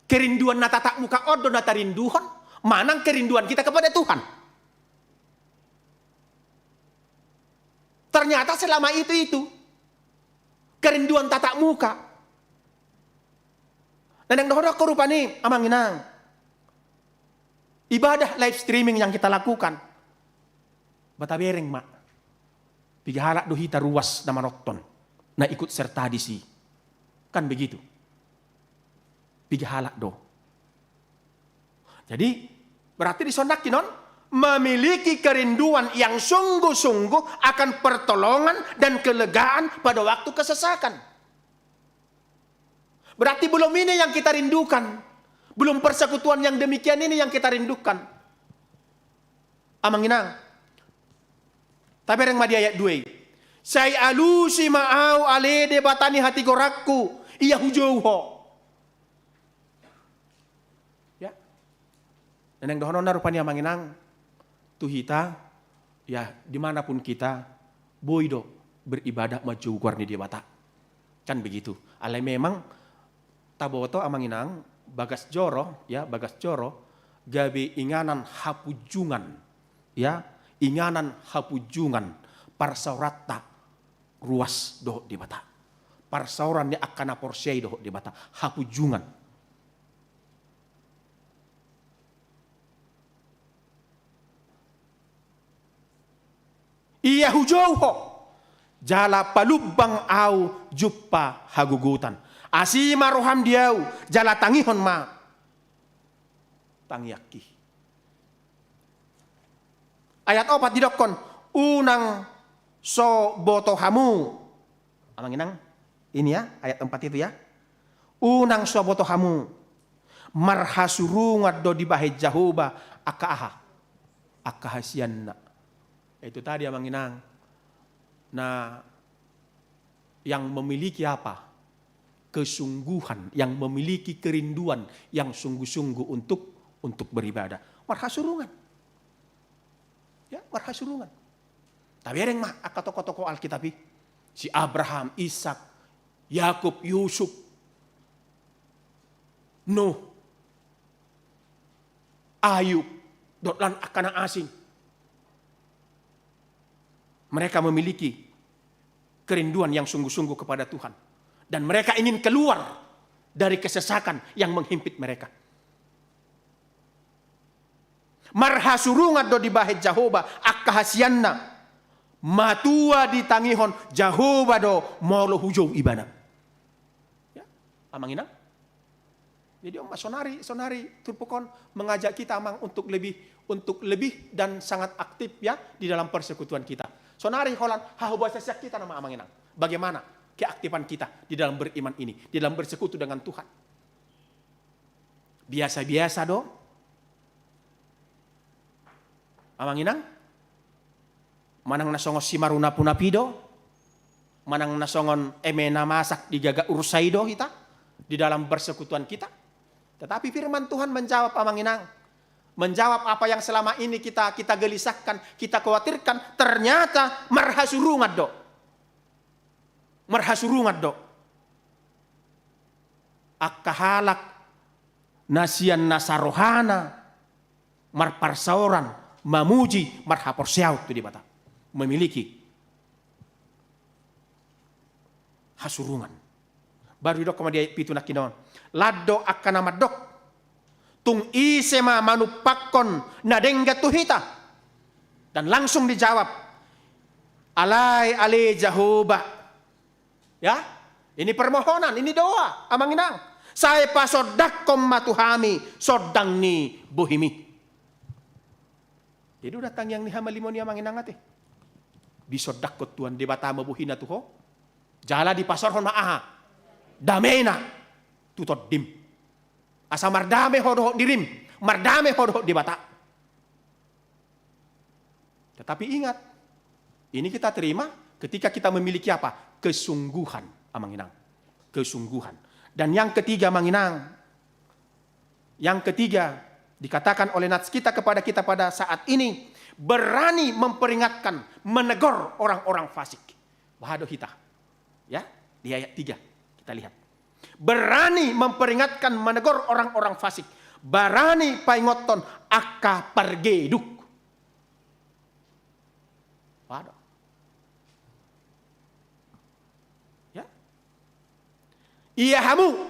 Kerinduan na tatap muka on do na tarinduhon, manang kerinduan kita kepada Tuhan? Ternyata selama itu, itu kerinduan tatap muka. Na naeng dohononku rupani, Amang Inang, ibadah live streaming yang kita lakukan, ba tabereng ma, piga halak do hita ruas na manonton, na ikut serta disi? Kan begitu. Piga halak do. Jadi, berarti dison nangkin on, memiliki kerinduan yang sungguh-sungguh akan pertolongan dan kelegaan pada waktu kesesakan. Berarti belum ini yang kita rindukan. Belum persekutuan yang demikian ini yang kita rindukan. Amang Inang, tabereng ma di ayat dua i. Sai alusi ma ahu ale Debata ni hatigoranku, ia hujou Ho. Ya. Na naeng dohononna rupani, Amang Inang, tu hita, ya, di mana pun kita, boi do beribadah manjou goar ni Debata. Kan begitu. Alai memang taboto, Amang Inang, bagas joro, ya, bagas joro gabe inganan hapunjungan, ya, inganan hapunjungan parsaoranta ruas dohot Debata. Parsaoran ni angka na porsea i dohot Debata, hapunjungan. Ia hujou Ho, jala palumbang ahu jumpa hagogotan. Asi ma roham di ahu, jala tangihon ma tangiangki. Ayat opat didokkon, unang so boto hamu. Amang Inang, ini ya, ayat empat itu ya. Unang so boto hamu. Marhasurungan do dibahen Jahowa angka aha? Angka hasianna. Itu tadi, Amang Inang. Nah, yang memiliki apa? Kesungguhan, yang memiliki kerinduan yang sungguh-sungguh untuk, untuk beribadah. Marhasurungan. Ya, marhasurungan. Tabereng ma angka tokoh-tokoh Alkitab i. Si Abraham, Ishak, Yakub, Yusuf, Nuh, Ayub, dohot lan angka na asing. Mereka memiliki kerinduan yang sungguh-sungguh kepada Tuhan. Dan mereka ingin keluar dari kesesakan yang menghimpit mereka. Marhasurungan do dibahen Jahowa angka hasianna. Matua ditangihon Jahowa do molo hujou ibana. Ya, Amang Inang. Jadi, Om, sonari, sonari turpuk on mengajak kita, Amang, untuk lebih, untuk lebih dan sangat aktif, ya, di dalam persekutuan kita. Sonari holan hahobasan sian hita nama, Amang Inang. Bagaimana keaktifan kita di dalam beriman ini, di dalam bersekutu dengan Tuhan? Biasa-biasa do, Amang Inang? Manang na songon simarunap-unap i do? Manang na songon eme na masak di gagak ursa i do hita di dalam persekutuan kita? Tetapi firman Tuhan menjawab, Amang Inang. Menjawab apa yang selama ini kita, kita gelisahkan, kita khawatirkan, ternyata marhasurungan do. Marhasurungan do angka halak na sian nasa rohana marparsaoran, mamuji, marhaporseaon tu Debata, memiliki hasurungan. Baru didok ma di ayat pitu nangkin on, lan do angka na mandok, tung ise ma manumpakkon na denggan tu hita? Dan langsung dijawab, alai ale Jahowa. Ya, ini permohonan, ini doa, Amang Inang. Sai pasondangkon ma tu hami sondang ni bohimi. Jadi udah tangiang ni hamalimon i, Amang Inang, ate. Disondangkon Tuhan Debata ma bohina tu ho. Jala dipasaorhon ma aha? Damena tu tondim. Asa mardame ho dohot dirim, mardame ho dohot Debata. Tetapi ingat, Ini kita terima ketika kita memiliki apa? Kesungguhan, Amang Inang. Kesungguhan. Dan yang ketiga, Amang Inang, yang ketiga, dikatakan oleh nats kita kepada kita pada saat ini, berani memperingatkan, menegur orang-orang fasik. Baha do hita. Ya, di ayat tiga kita lihat. Berani memperingatkan, menegur orang-orang fasik. Berani paingothon angka pargeduk. Baha do. Ya. Ia hamu,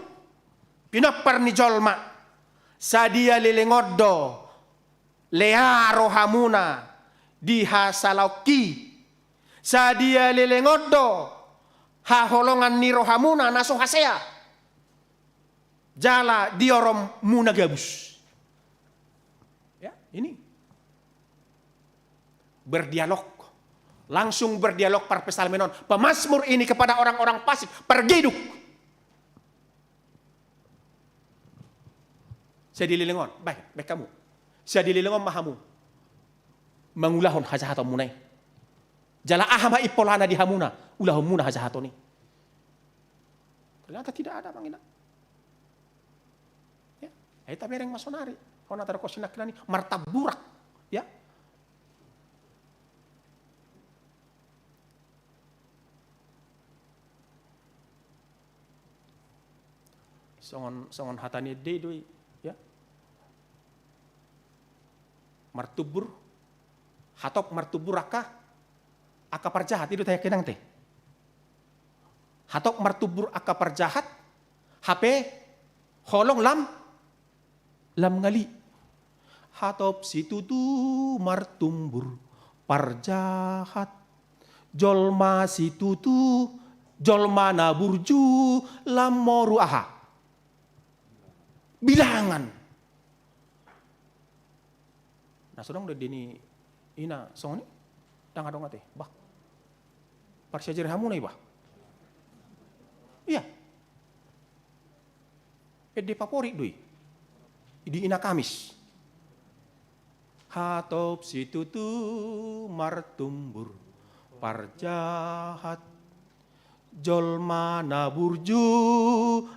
pinompar ni jolma, sadia leleng on do lea rohamuna dihasalaonki, sadia leleng on do haholongan ni rohamuna na so hasea jala diorom muna gabus. Ya, ini. Berdialog. Langsung berdialog parpsalmen on. Pemazmur ini kepada orang-orang fasik. Pargeduk. Sadia leleng on. Bahen, bahen hamu. Sadia leleng on ma hamu mangulahon hajahatonmuna i. Jala aha ma impolana di hamuna ulahonmuna hajahaton i. Ternyata tidak ada, Amang Inang. Ya, ai tabereng ma sonari. Hona taruhon sinangkinan i martamburak. Ya. Songon, songon hata ni ende do i, ya. Martumbur, hatop martumbur angka, angka parjahat, i do tahe kenang te. Hatop martumbur angka parjahat, hape holong lam, lam ngali. Hatop situtu martumbur parjahat. Jolma situtu, jolma na burju, lam moru aha? Bilangan. Na so dong do ende ni ina songon i? Ndang adong ate. Bah. Parsiajari hamuna i bah. Iya. Ende favorit do i. Di ina Kamis. Hatop situtu martumbur parjahat. Jolma na burju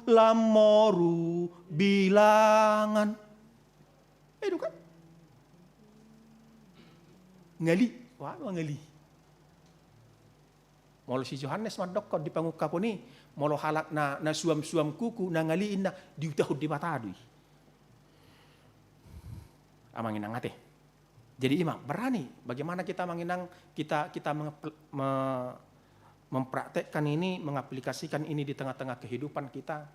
lam moru bilangan. I do kan? Ngali. Wah, ngali. Molo si Johannes mandokkon di pangungkapon i, molo halak na, na suam-suam kuku, na ngali inna diutahon Debata do i. Amang Inang ate. Jadi ima, berani. Bagaimana kita, Amang Inang, kita, kita mengepl-, me-, mempraktekkan ini, mengaplikasikan ini di tengah-tengah kehidupan kita?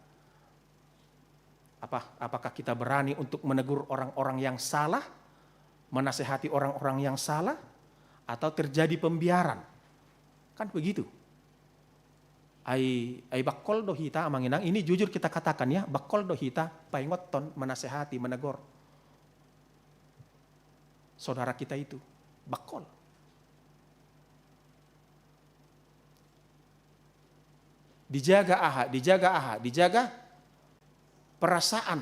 Apa, apakah kita berani untuk menegur orang-orang yang salah, menasehati orang-orang yang salah, atau terjadi pembiaran? Kan begitu. Ai, ai bangkol do hita, Amang Inang, ini jujur kita katakan ya, bangkol do hita paingothon, menasehati, menegur saudara kita itu. Bangkol. Dijaga aha, dijaga aha, dijaga perasaan.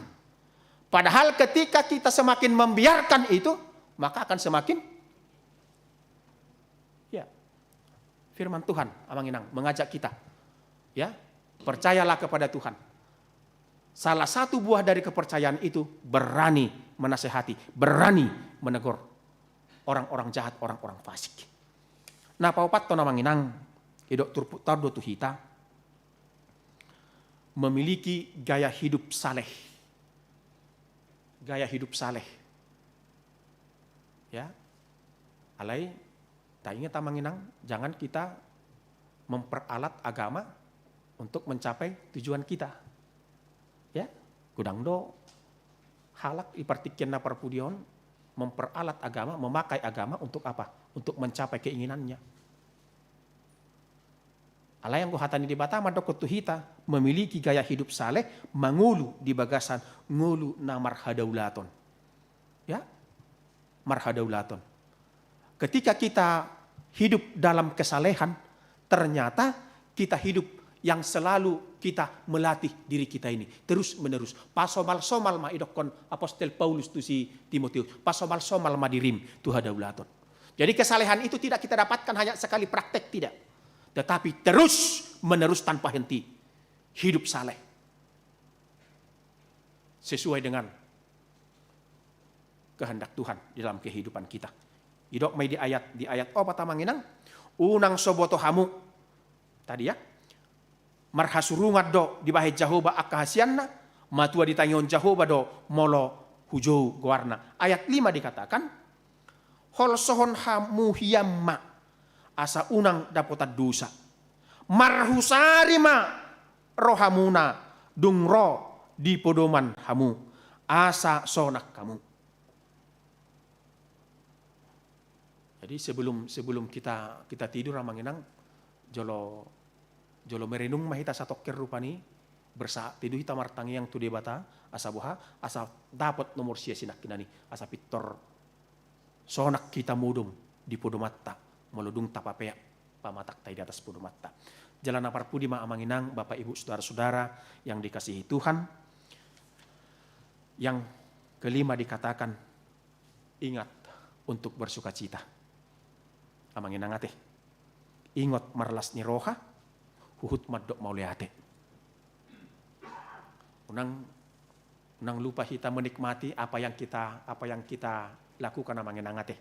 Padahal ketika kita semakin membiarkan itu, maka akan semakin, ya, firman Tuhan, Amang Inang, mengajak kita, ya, percayalah kepada Tuhan. Salah satu buah dari kepercayaan itu berani menasehati, berani menegur orang-orang jahat, orang-orang fasik. Na paopathon, Amang Inang, didok turpuk taon do tu hita, memiliki gaya hidup saleh. Gaya hidup saleh. Ya. Alai, taingat, Amang Inang, jangan kita memperalat agama untuk mencapai tujuan kita. Ya, godang do halak di partingkian na parpudi on memperalat agama, memakai agama untuk apa? Untuk mencapai keinginannya. Alai anggo hata ni Debata mandokkon tu hita, memiliki gaya hidup saleh, mangolu di bagasan ngolu na marhadaulaton. Ya, marhadaulaton. Ketika kita hidup dalam kesalehan, ternyata kita hidup yang selalu kita melatih diri kita ini terus menerus. Pasomal-somal ma, idokkon apostel Paulus tu si Timoteus. Pasomal-somal ma dirim tu hadaulaton. Jadi kesalehan itu tidak kita dapatkan hanya sekali praktek, tidak. Tetapi terus menerus tanpa henti. Hidup saleh. Sesuai dengan kehendak Tuhan di dalam kehidupan kita. Didok ma i di ayat, di ayat opat, Amang Inang, unang so boto hamu. Tadi ya, marhasurungan do dibahen Jahowa angka hasianna, matua ditangihon Jahowa do molo hujou goarna. Ayat lima dikatakan, holsohon hamu hian ma, asa unang dapotan dosa. Marhusari ma rohamuna, dung ro di podoman hamu, asa sonang hamu. Jadi sebelum, sebelum kita, kita tidur, Amang Inang, jolo, jolo merenung ma hita satongkin rupani, bersaat i do hita martangiang tu Debata, asa boha, asa dapot nomor sia sinangkinan i, asa pintor sonang hita modom di podomanta, molo dung tapapeak pamatangta i di atas podomanta. Jala na parpudi ma, Amang Inang, Bapak Ibu, saudara-saudara yang dikasihi Tuhan, yang kelima dikatakan, ingat untuk bersukacita. Amang Inang ate. Ingot marlas ni roha, huhut mandok mauliate. Unang, unang lupa hita menikmati apa yang kita, apa yang kita lakukan, Amang Inang ate.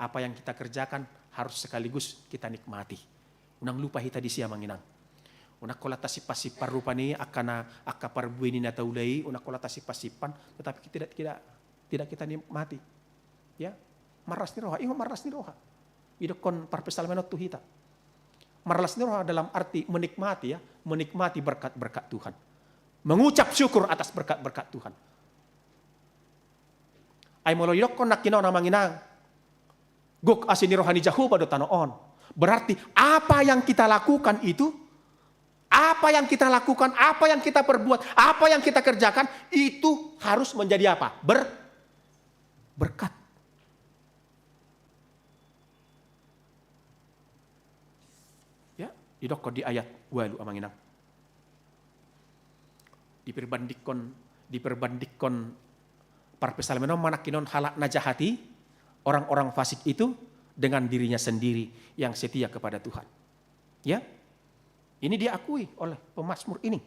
Apa yang kita kerjakan harus sekaligus kita nikmati. Unang lupa hita disi, Amang Inang. Unang holan tasimpan-simpan rupani angka na, angka parbue ni na taula i, unang holan tasimpan-simpan, tetapi tidak, tidak, tidak kita nikmati. Ya, marlas ni roha, ingot marlas ni roha. Didokkon parpsalmen on tu hita. Marlas ni roha dalam arti menikmati, ya, menikmati berkat-berkat Tuhan. Mengucap syukur atas berkat-berkat Tuhan. Ai molo didokkon nangkin on, Amang Inang, gok asi ni roha ni Jahowa do tano on. Berarti apa yang kita lakukan itu, apa yang kita lakukan, apa yang kita perbuat, apa yang kita kerjakan, itu harus menjadi apa? Ber-, berkat. Ya, didokkon di ayat ualu, Amang Inang. Diperbandingkon, diperbandingkon parpsalmen on ma nangkin on halak na jahat i, orang-orang fasik itu, dengan dirinya sendiri yang setia kepada Tuhan. Ya, ini diakui oleh pemazmur ini.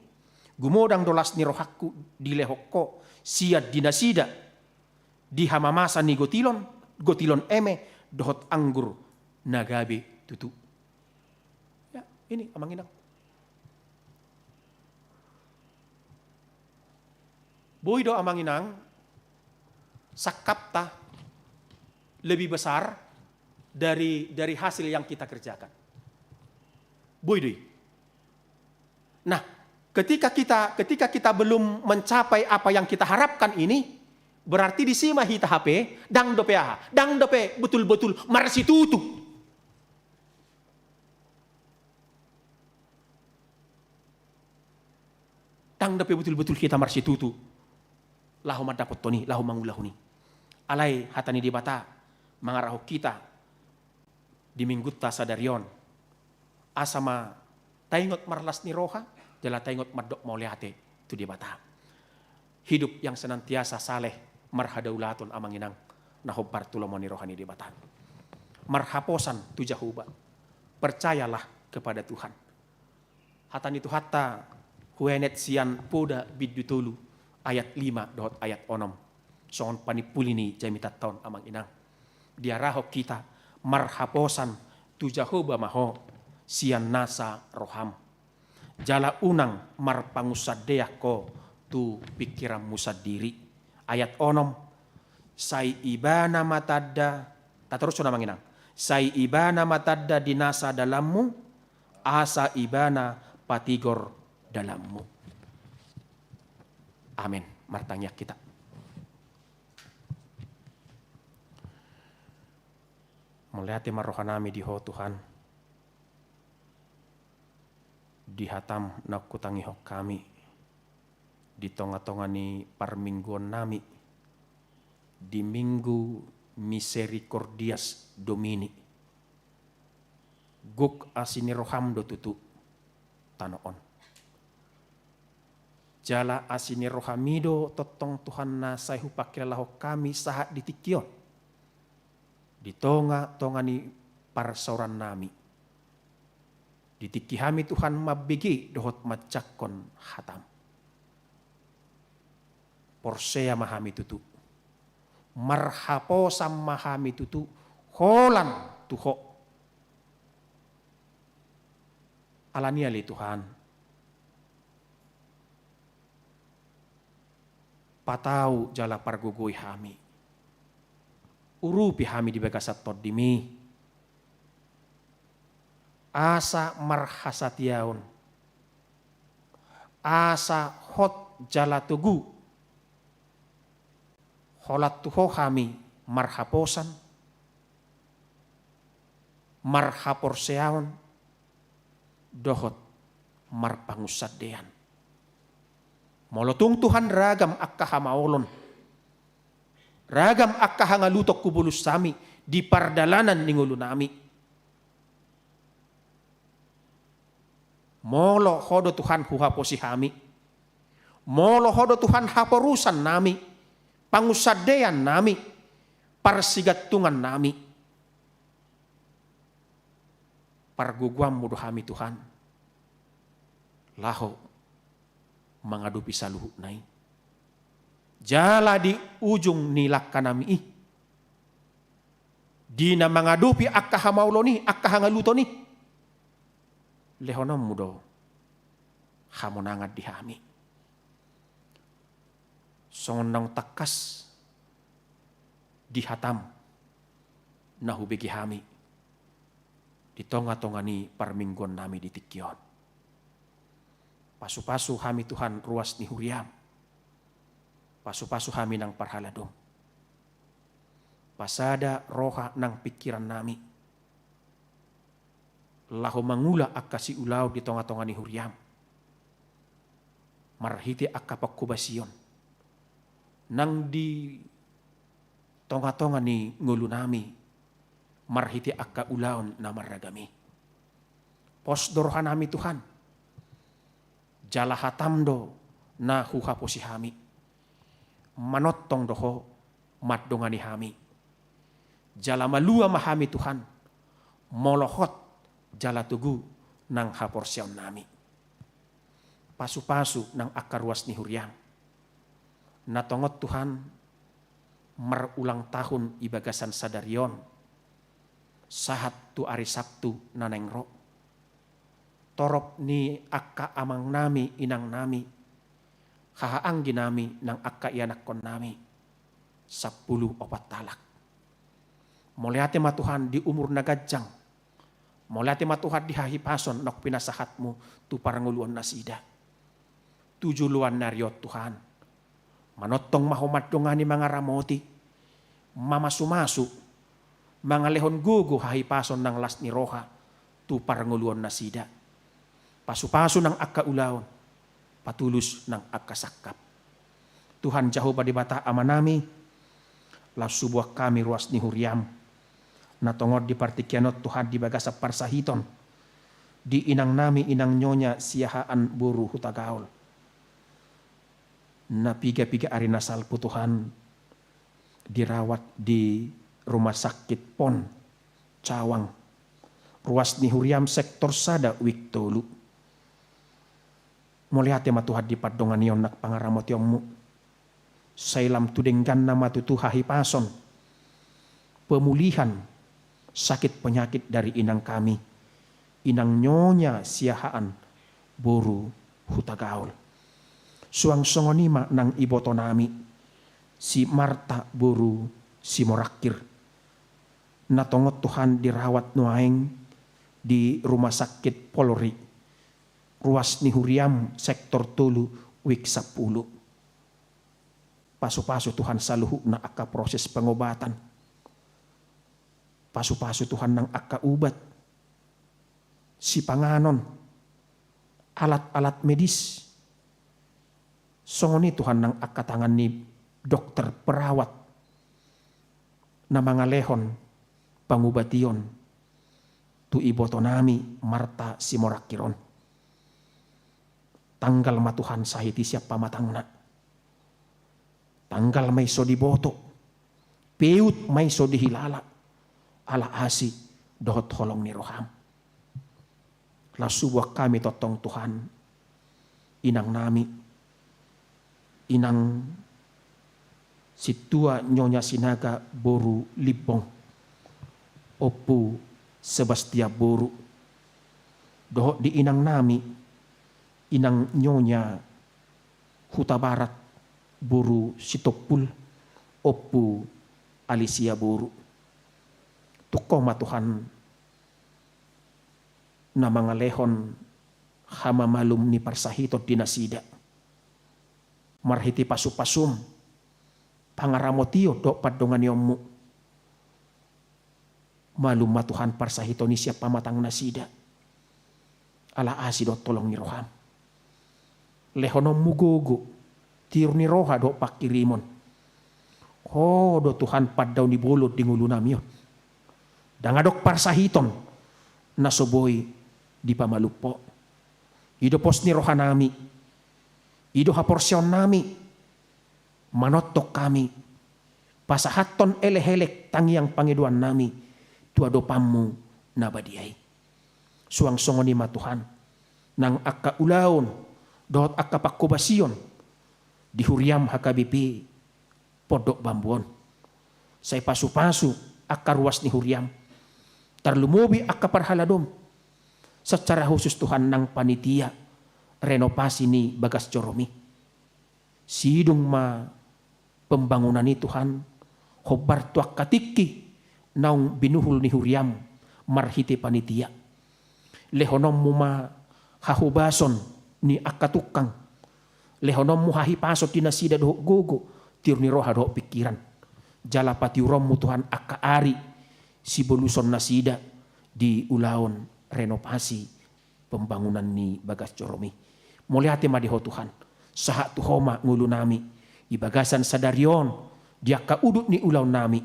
Gumodang do las ni rohangku dilehon Ho sian di nasida, di hamamasa ni gotilon, gotilon eme dohot anggur na gabe tutu. Ya, ini, Amang Inang. Boi do, Amang Inang, sangkapta lebih besar dari, dari hasil yang kita kerjakan. Boi do i. Nah, ketika kita, ketika kita belum mencapai apa yang kita harapkan ini, berarti disi ma hita hape ndang dope aha, ndang dope betul-betul marsitutu. Ndang dope betul-betul hita marsitutu laho mandapothon i, laho mangulahon i. Alai hata ni Debata mangarahon hita di minggunta sadari on, asa ma taingot marlas ni roha, jala taingot mandok mauliate tu Debata. Hidup yang senantiasa saleh marhadaulaton, Amang Inang, na hombar tu lomo ni roha ni Debata. Marhaposan tu Jahowa. Percayalah kepada Tuhan. Hata ni Tuhanta huenet sian Poda bindu tolu ayat lima dohot ayat onom. Songon panimpuli ni jamitanta on, Amang Inang. Diarahon hita marhaposan tu Jahowa ma ho sian nasa roham. Jala unang marpangunsandean ho tu pingkiranmu sandiri. Ayat onom, sai Ibana ma tanda, tatarushon, Amang Inang. Sai Ibana ma tanda di nasa dalanmu, asa Ibana patigor dalanmu. Amin. Martangiang hita. Mauliate ma rohanami di Ho, Tuhan, di hatam naung hutangihon hami di tonga-tonga ni parmingguonnami di Minggu Misericordias Domini. Gok asi ni roham do tutu tano on. Jala asi ni rohami do tongtong, Tuhan, na sai hupangkilalahon hami sahat di tingki on. di tonga-tonga ni parsaoran nami. Di tingki hami Tuhan mambege dohot manjangkon hatam. Porsea ma hami tutu. Marhaposan ma hami tutu holan tu Ho. Alani i ale Tuhan, patau jala pargogoi hami. Urupi hami di bagasan Tondim i. Asa marhasatiaon, asa hot jala togu holan tu Ho hami marhaposan, marhaporseaon, dohot marpangunsandean. Molo tung Tuhan ragam angka hamaolon, ragam angka hangaluton hubolus hami di pardalanan ni ngolu nami. Molo Ho do Tuhan huhaposi hami, molo Ho do Tuhan haporusan nami, pangunsandean nami, parsigantungan nami, pargogoanmu do hami Tuhan laho mangadopi saluhutna i. Jala di ujung ni langka nami i, di na mangadopi angka hamaolon i, angka hangaluton i, lehononmu do hamonangan di hami. Songon naung tangkas di hatam na hubege hami di tonga-tonga ni parmingguon nami di tingki on. Pasu-pasu hami Tuhan ruas ni huriam. Pasu-pasu hami nang parhaladom. Pasada roha nang pingkiran nami laho mangula angka siulaon di tonga-tonga ni huriam, marhite angka pangkobasion nang di tonga-tonga ni ngolu nami, marhite angka ulaon na marragam i. Pos do roha nami Tuhan, jala hatam do na huhaposi hami. Manongtong do Ho mandongani hami. Jala malua ma hami Tuhan, molo hot jala togu nang haporseaon nami. Pasu-pasu nang angka ruas ni huriam. Na tongon Tuhan marulang tahun di bagasan sadari on, sahat tu ari Sabtu na naeng ro. Torop ni angka amang nami, inang nami, haha anggi nami nang angka ianakkon nami, sampulu opat halak. Mauliate ma Tuhan di umur na ganjang. Mauliate ma Tuhan di hahipason naung pinasahatmu tu parngoluon nasida. Tu joloan ni ari on Tuhan, manongtong ma Ho mandongani, mangaramoti, mamasu-masu, mangalehon gogo, hahipason nang las ni roha tu parngoluon nasida. Pasu-pasu nang angka ulaon, patulus nang angka sangkap. Tuhan Jahowa Debata Amanami, laos huboan hami ruas ni huriam na tongon di partingkian on Tuhan di bagasan parsahiton di inang nami, inang Nyonya Siahaan boru Hutagaol, na piga-piga ari na salpu Tuhan dirawat di Rumah Sakit Pon Cawang, ruas ni huriam sektor sada wijk tolu. Mauliate ma Tuhan di pandonganion nang pangaramotionmu. Sai lam tu dengganna ma tutu hahipason, pemulihan sakit penyakit dari inang kami, inang Nyonya Siahaan boru Hutagaol. Suang songon i ma nang iboto nami, si Marta boru Simorangkir, na tongon Tuhan dirawat nuaeng di Rumah Sakit Polri, ruas ni huriam sektor tolu wijk sampulu. Pasu-pasu Tuhan saluhutna angka proses pengobatan. Pasu-pasu Tuhan nang angka ubat, sipanganon, alat-alat medis. Songon i Tuhan nang angka tangan ni dokter, perawat na mangalehon pangubation tu iboto nami Marta Simorangkir on. Tanggal ma Tuhan sahit i sian pamatangna. Tanggal ma i so diboto, peut ma i so dihilala, ala asi dohot holong ni roham. Laos huboan hami tongtong Tuhan, inang nami, inang sintua Nyonya Sinaga boru Limbong, Ompu Sebastian boru, dohot di inang nami, inang Nyonya Hutabarat boru Sitompul, Ompu Alisia boru. Tung Ho ma Tuhan na mangalehon hamamalum ni parsahiton di nasida. Marhite pasupasum, pangaramotion dohot pandonganionmu, malum ma Tuhan parsahiton i sian pamatang nasida. Ala asi dohot holong ni roham. Lehononmu gogo, tiur ni roha dohot pangkirimon. Ho do Tuhan pandao ni bolon di ngolunami on. Ndang adong parsahiton na so boi dipamalum Ho. I do pos ni rohanami, i do haporseaonnami, manongtong hami pasahathon elekelek tangiang pangidoannami tu adopanmu na badia i. Suang songon i ma Tuhan, nang angka ulaon dohot angka panghobasion di huriam H K B P Pondok Bambu on. Sai pasupasu angka ruas ni huriam, tarlumobi angka parhaladom, secara khusus Tuhan nang panitia renovasi ni bagas jorom i. Sidung ma pembangunan i Tuhan, hombar tu angka tingki naung binuhul ni huriam marhite panitia. Lehononmu ma hahobason ni angka tungkang. Lehononmu hahipason di nasida dohot gogo, tiur ni roha dohot pingkiran. Jala patiuronmu Tuhan angka ari siboluson nasida di ulaon renovasi pembangunan ni bagas jorom i. Mauliate ma di Ho Tuhan, sahat tu Ho ma ngolunami di bagasan sadari on, di angka udut ni ulaonnami,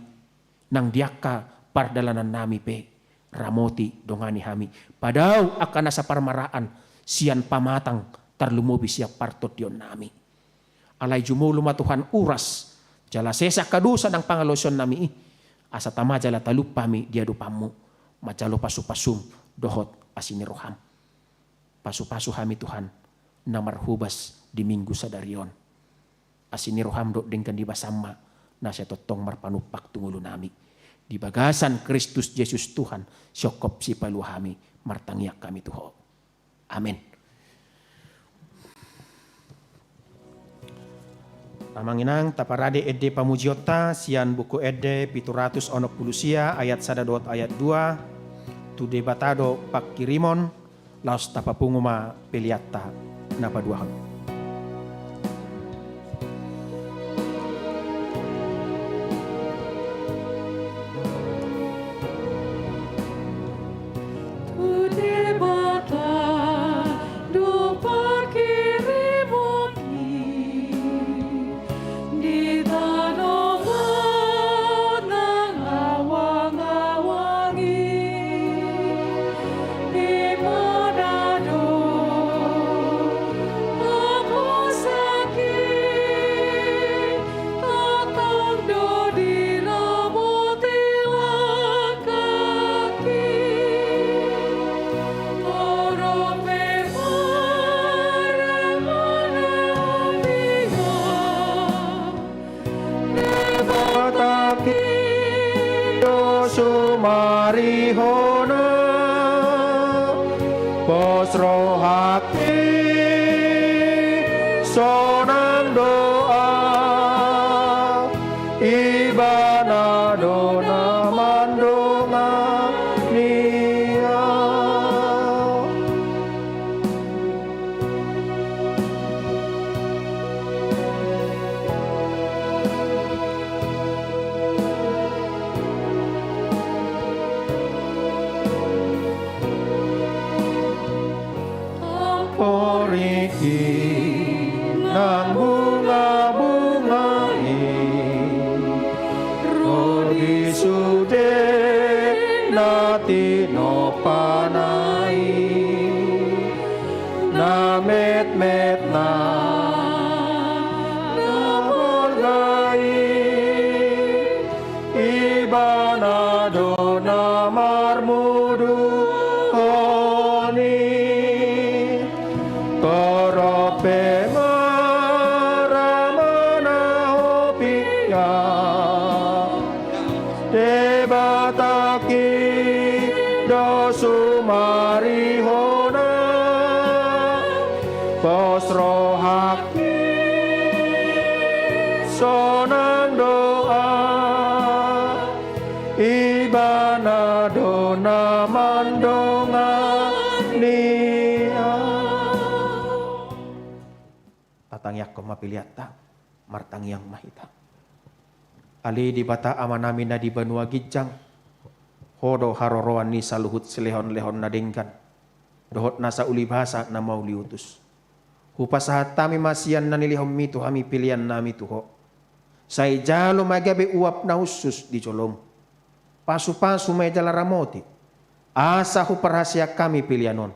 nang di angka pardalanannami pe, ramoti dongani hami. Padao angka nasa parmaraan sian pamatang tarlumobi sian partondionnami. Alai jumolo ma Tuhan uras, jala sesa angka dosa nang pangalaosionnami i, asa tama jala talup hami di adopanmu, manjalo pasupasum dohot asi ni roham. Pasupasu hami Tuhan, na marhobas di Minggu sadari on. Asi ni roham dohot denggan ni basam ma, na sai tongtong marpanumpak tu ngolunami. Di bagasan Kristus Jesus Tuhan, sihongkop sipalua hami, martangiang hami tu Ho. Amen. Amang inang, taparade ende pamujionta sian Buku Ende pitu ratus onom pulu sia ayat sada dohot ayat dua. Tu Debata do pangkirimon, laos tapapungu ma peleanta na paduahon. Tu Debata do pangkirimonki di tano nang awang-awang i. Ibana do haposanki, tongtong do diramoti langkangki. Torop pe marmana Debata do sumarihona, pos rohangki sonang do ahu, Ibana do na mandongani ahu. Amporik i nang bunga-bunga i, ro di sude na tinompana i. Na metmet na, na bolga i, Ibana do na Debatangki do sumarihona, pos rohangki sonang do Ahu, Ibana do na mandongani Ahu. Tatangiangkon ma peleanta, martangiang ma hita. Ale Debata Amanami na di banua ginjang, Ho do haroroan ni saluhut silehonlehon na denggan dohot nasa ulibasa na mauliutus. Hupasahat hami ma sian na nilehonMi tu hami peleannami tu Ho. Sai jalo ma gabe uap na hushus di joloM. Pasupasu ma i jala ramoti, asa huparhaseang hami pelean on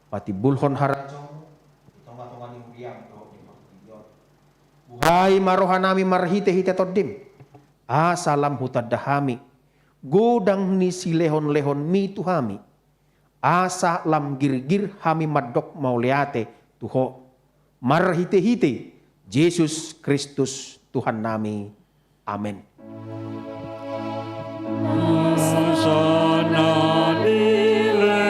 patimbulhon harajaonMu di tongatonga ni huriaM dohot di portibi on. Buhai ma rohanami marhitehite TondiM, asa lam hutanda hami godang ni silehonlehonMi tu hami, asa lam girgir hami mandok mauliate tu Ho, marhitehite Jesus Kristus Tuhannami. Amen. Nasa na nilehonMi,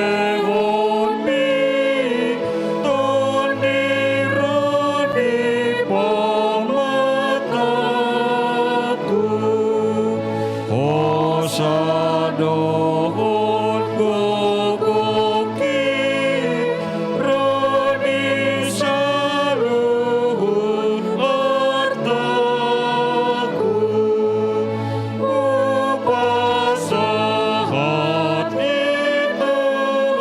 Tondi, ro di pamatangku, hosa dohot gogongki, ro di saluhut artaku, hupasahat i tu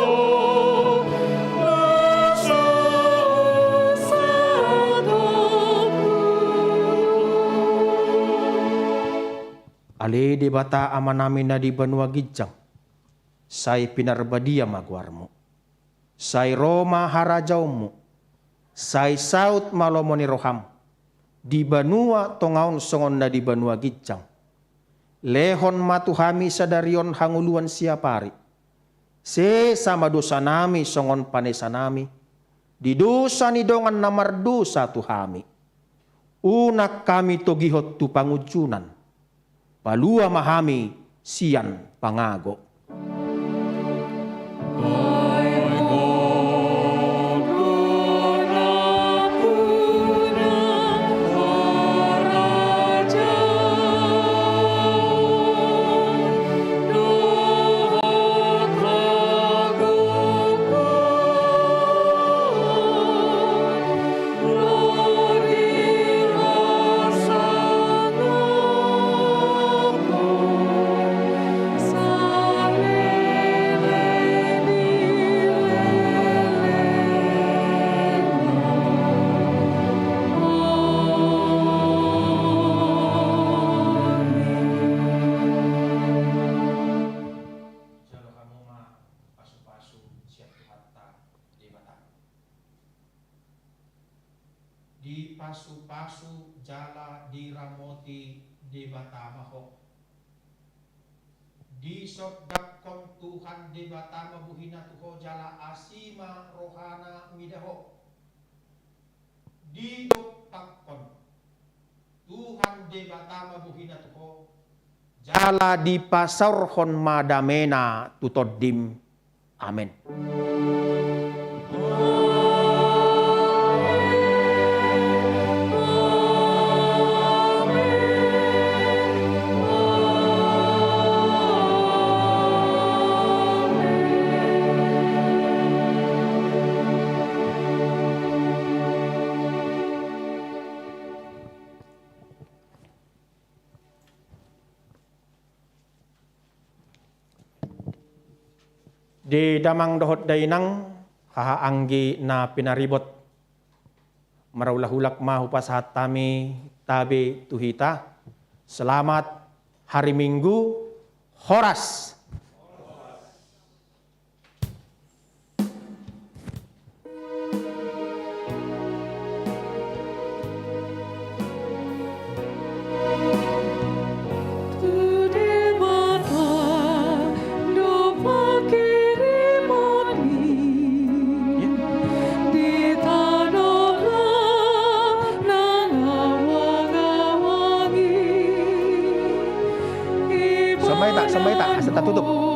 Ho, na so husatongku. Ale Debata Amanami na di banua ginjang, sai pinarbadia ma goarMu. Sai ro ma harajaonMu. Sai saut ma lomo ni rohaM di banua tonga on songon na di banua ginjang. Lehon ma tu hami sadari on hangoluan siapari. Sesa ma dosanami songon panesanami di dosa ni dongan na mardosa tu hami. Unang hami togihon tu pangunjunan. Palua ma hami sian pangago. Jalo hamu ma pasupasu sian Tuhanta Debata. Dipasupasu jala diramoti Debata ma ho. Disondangkon Tuhan Debata ma bohina tu ho jala asi ma rohana mida ho. Didompakkon Tuhan Debata ma bohina tu ho, jala dipasaorhon ma damena tu tondim. Amen. Di damang dohot dainang, haha anggi na pinaribot, marulahulak ma hupasahat hami tabe tu hita. Selamat hari Minggu, horas. Tutup.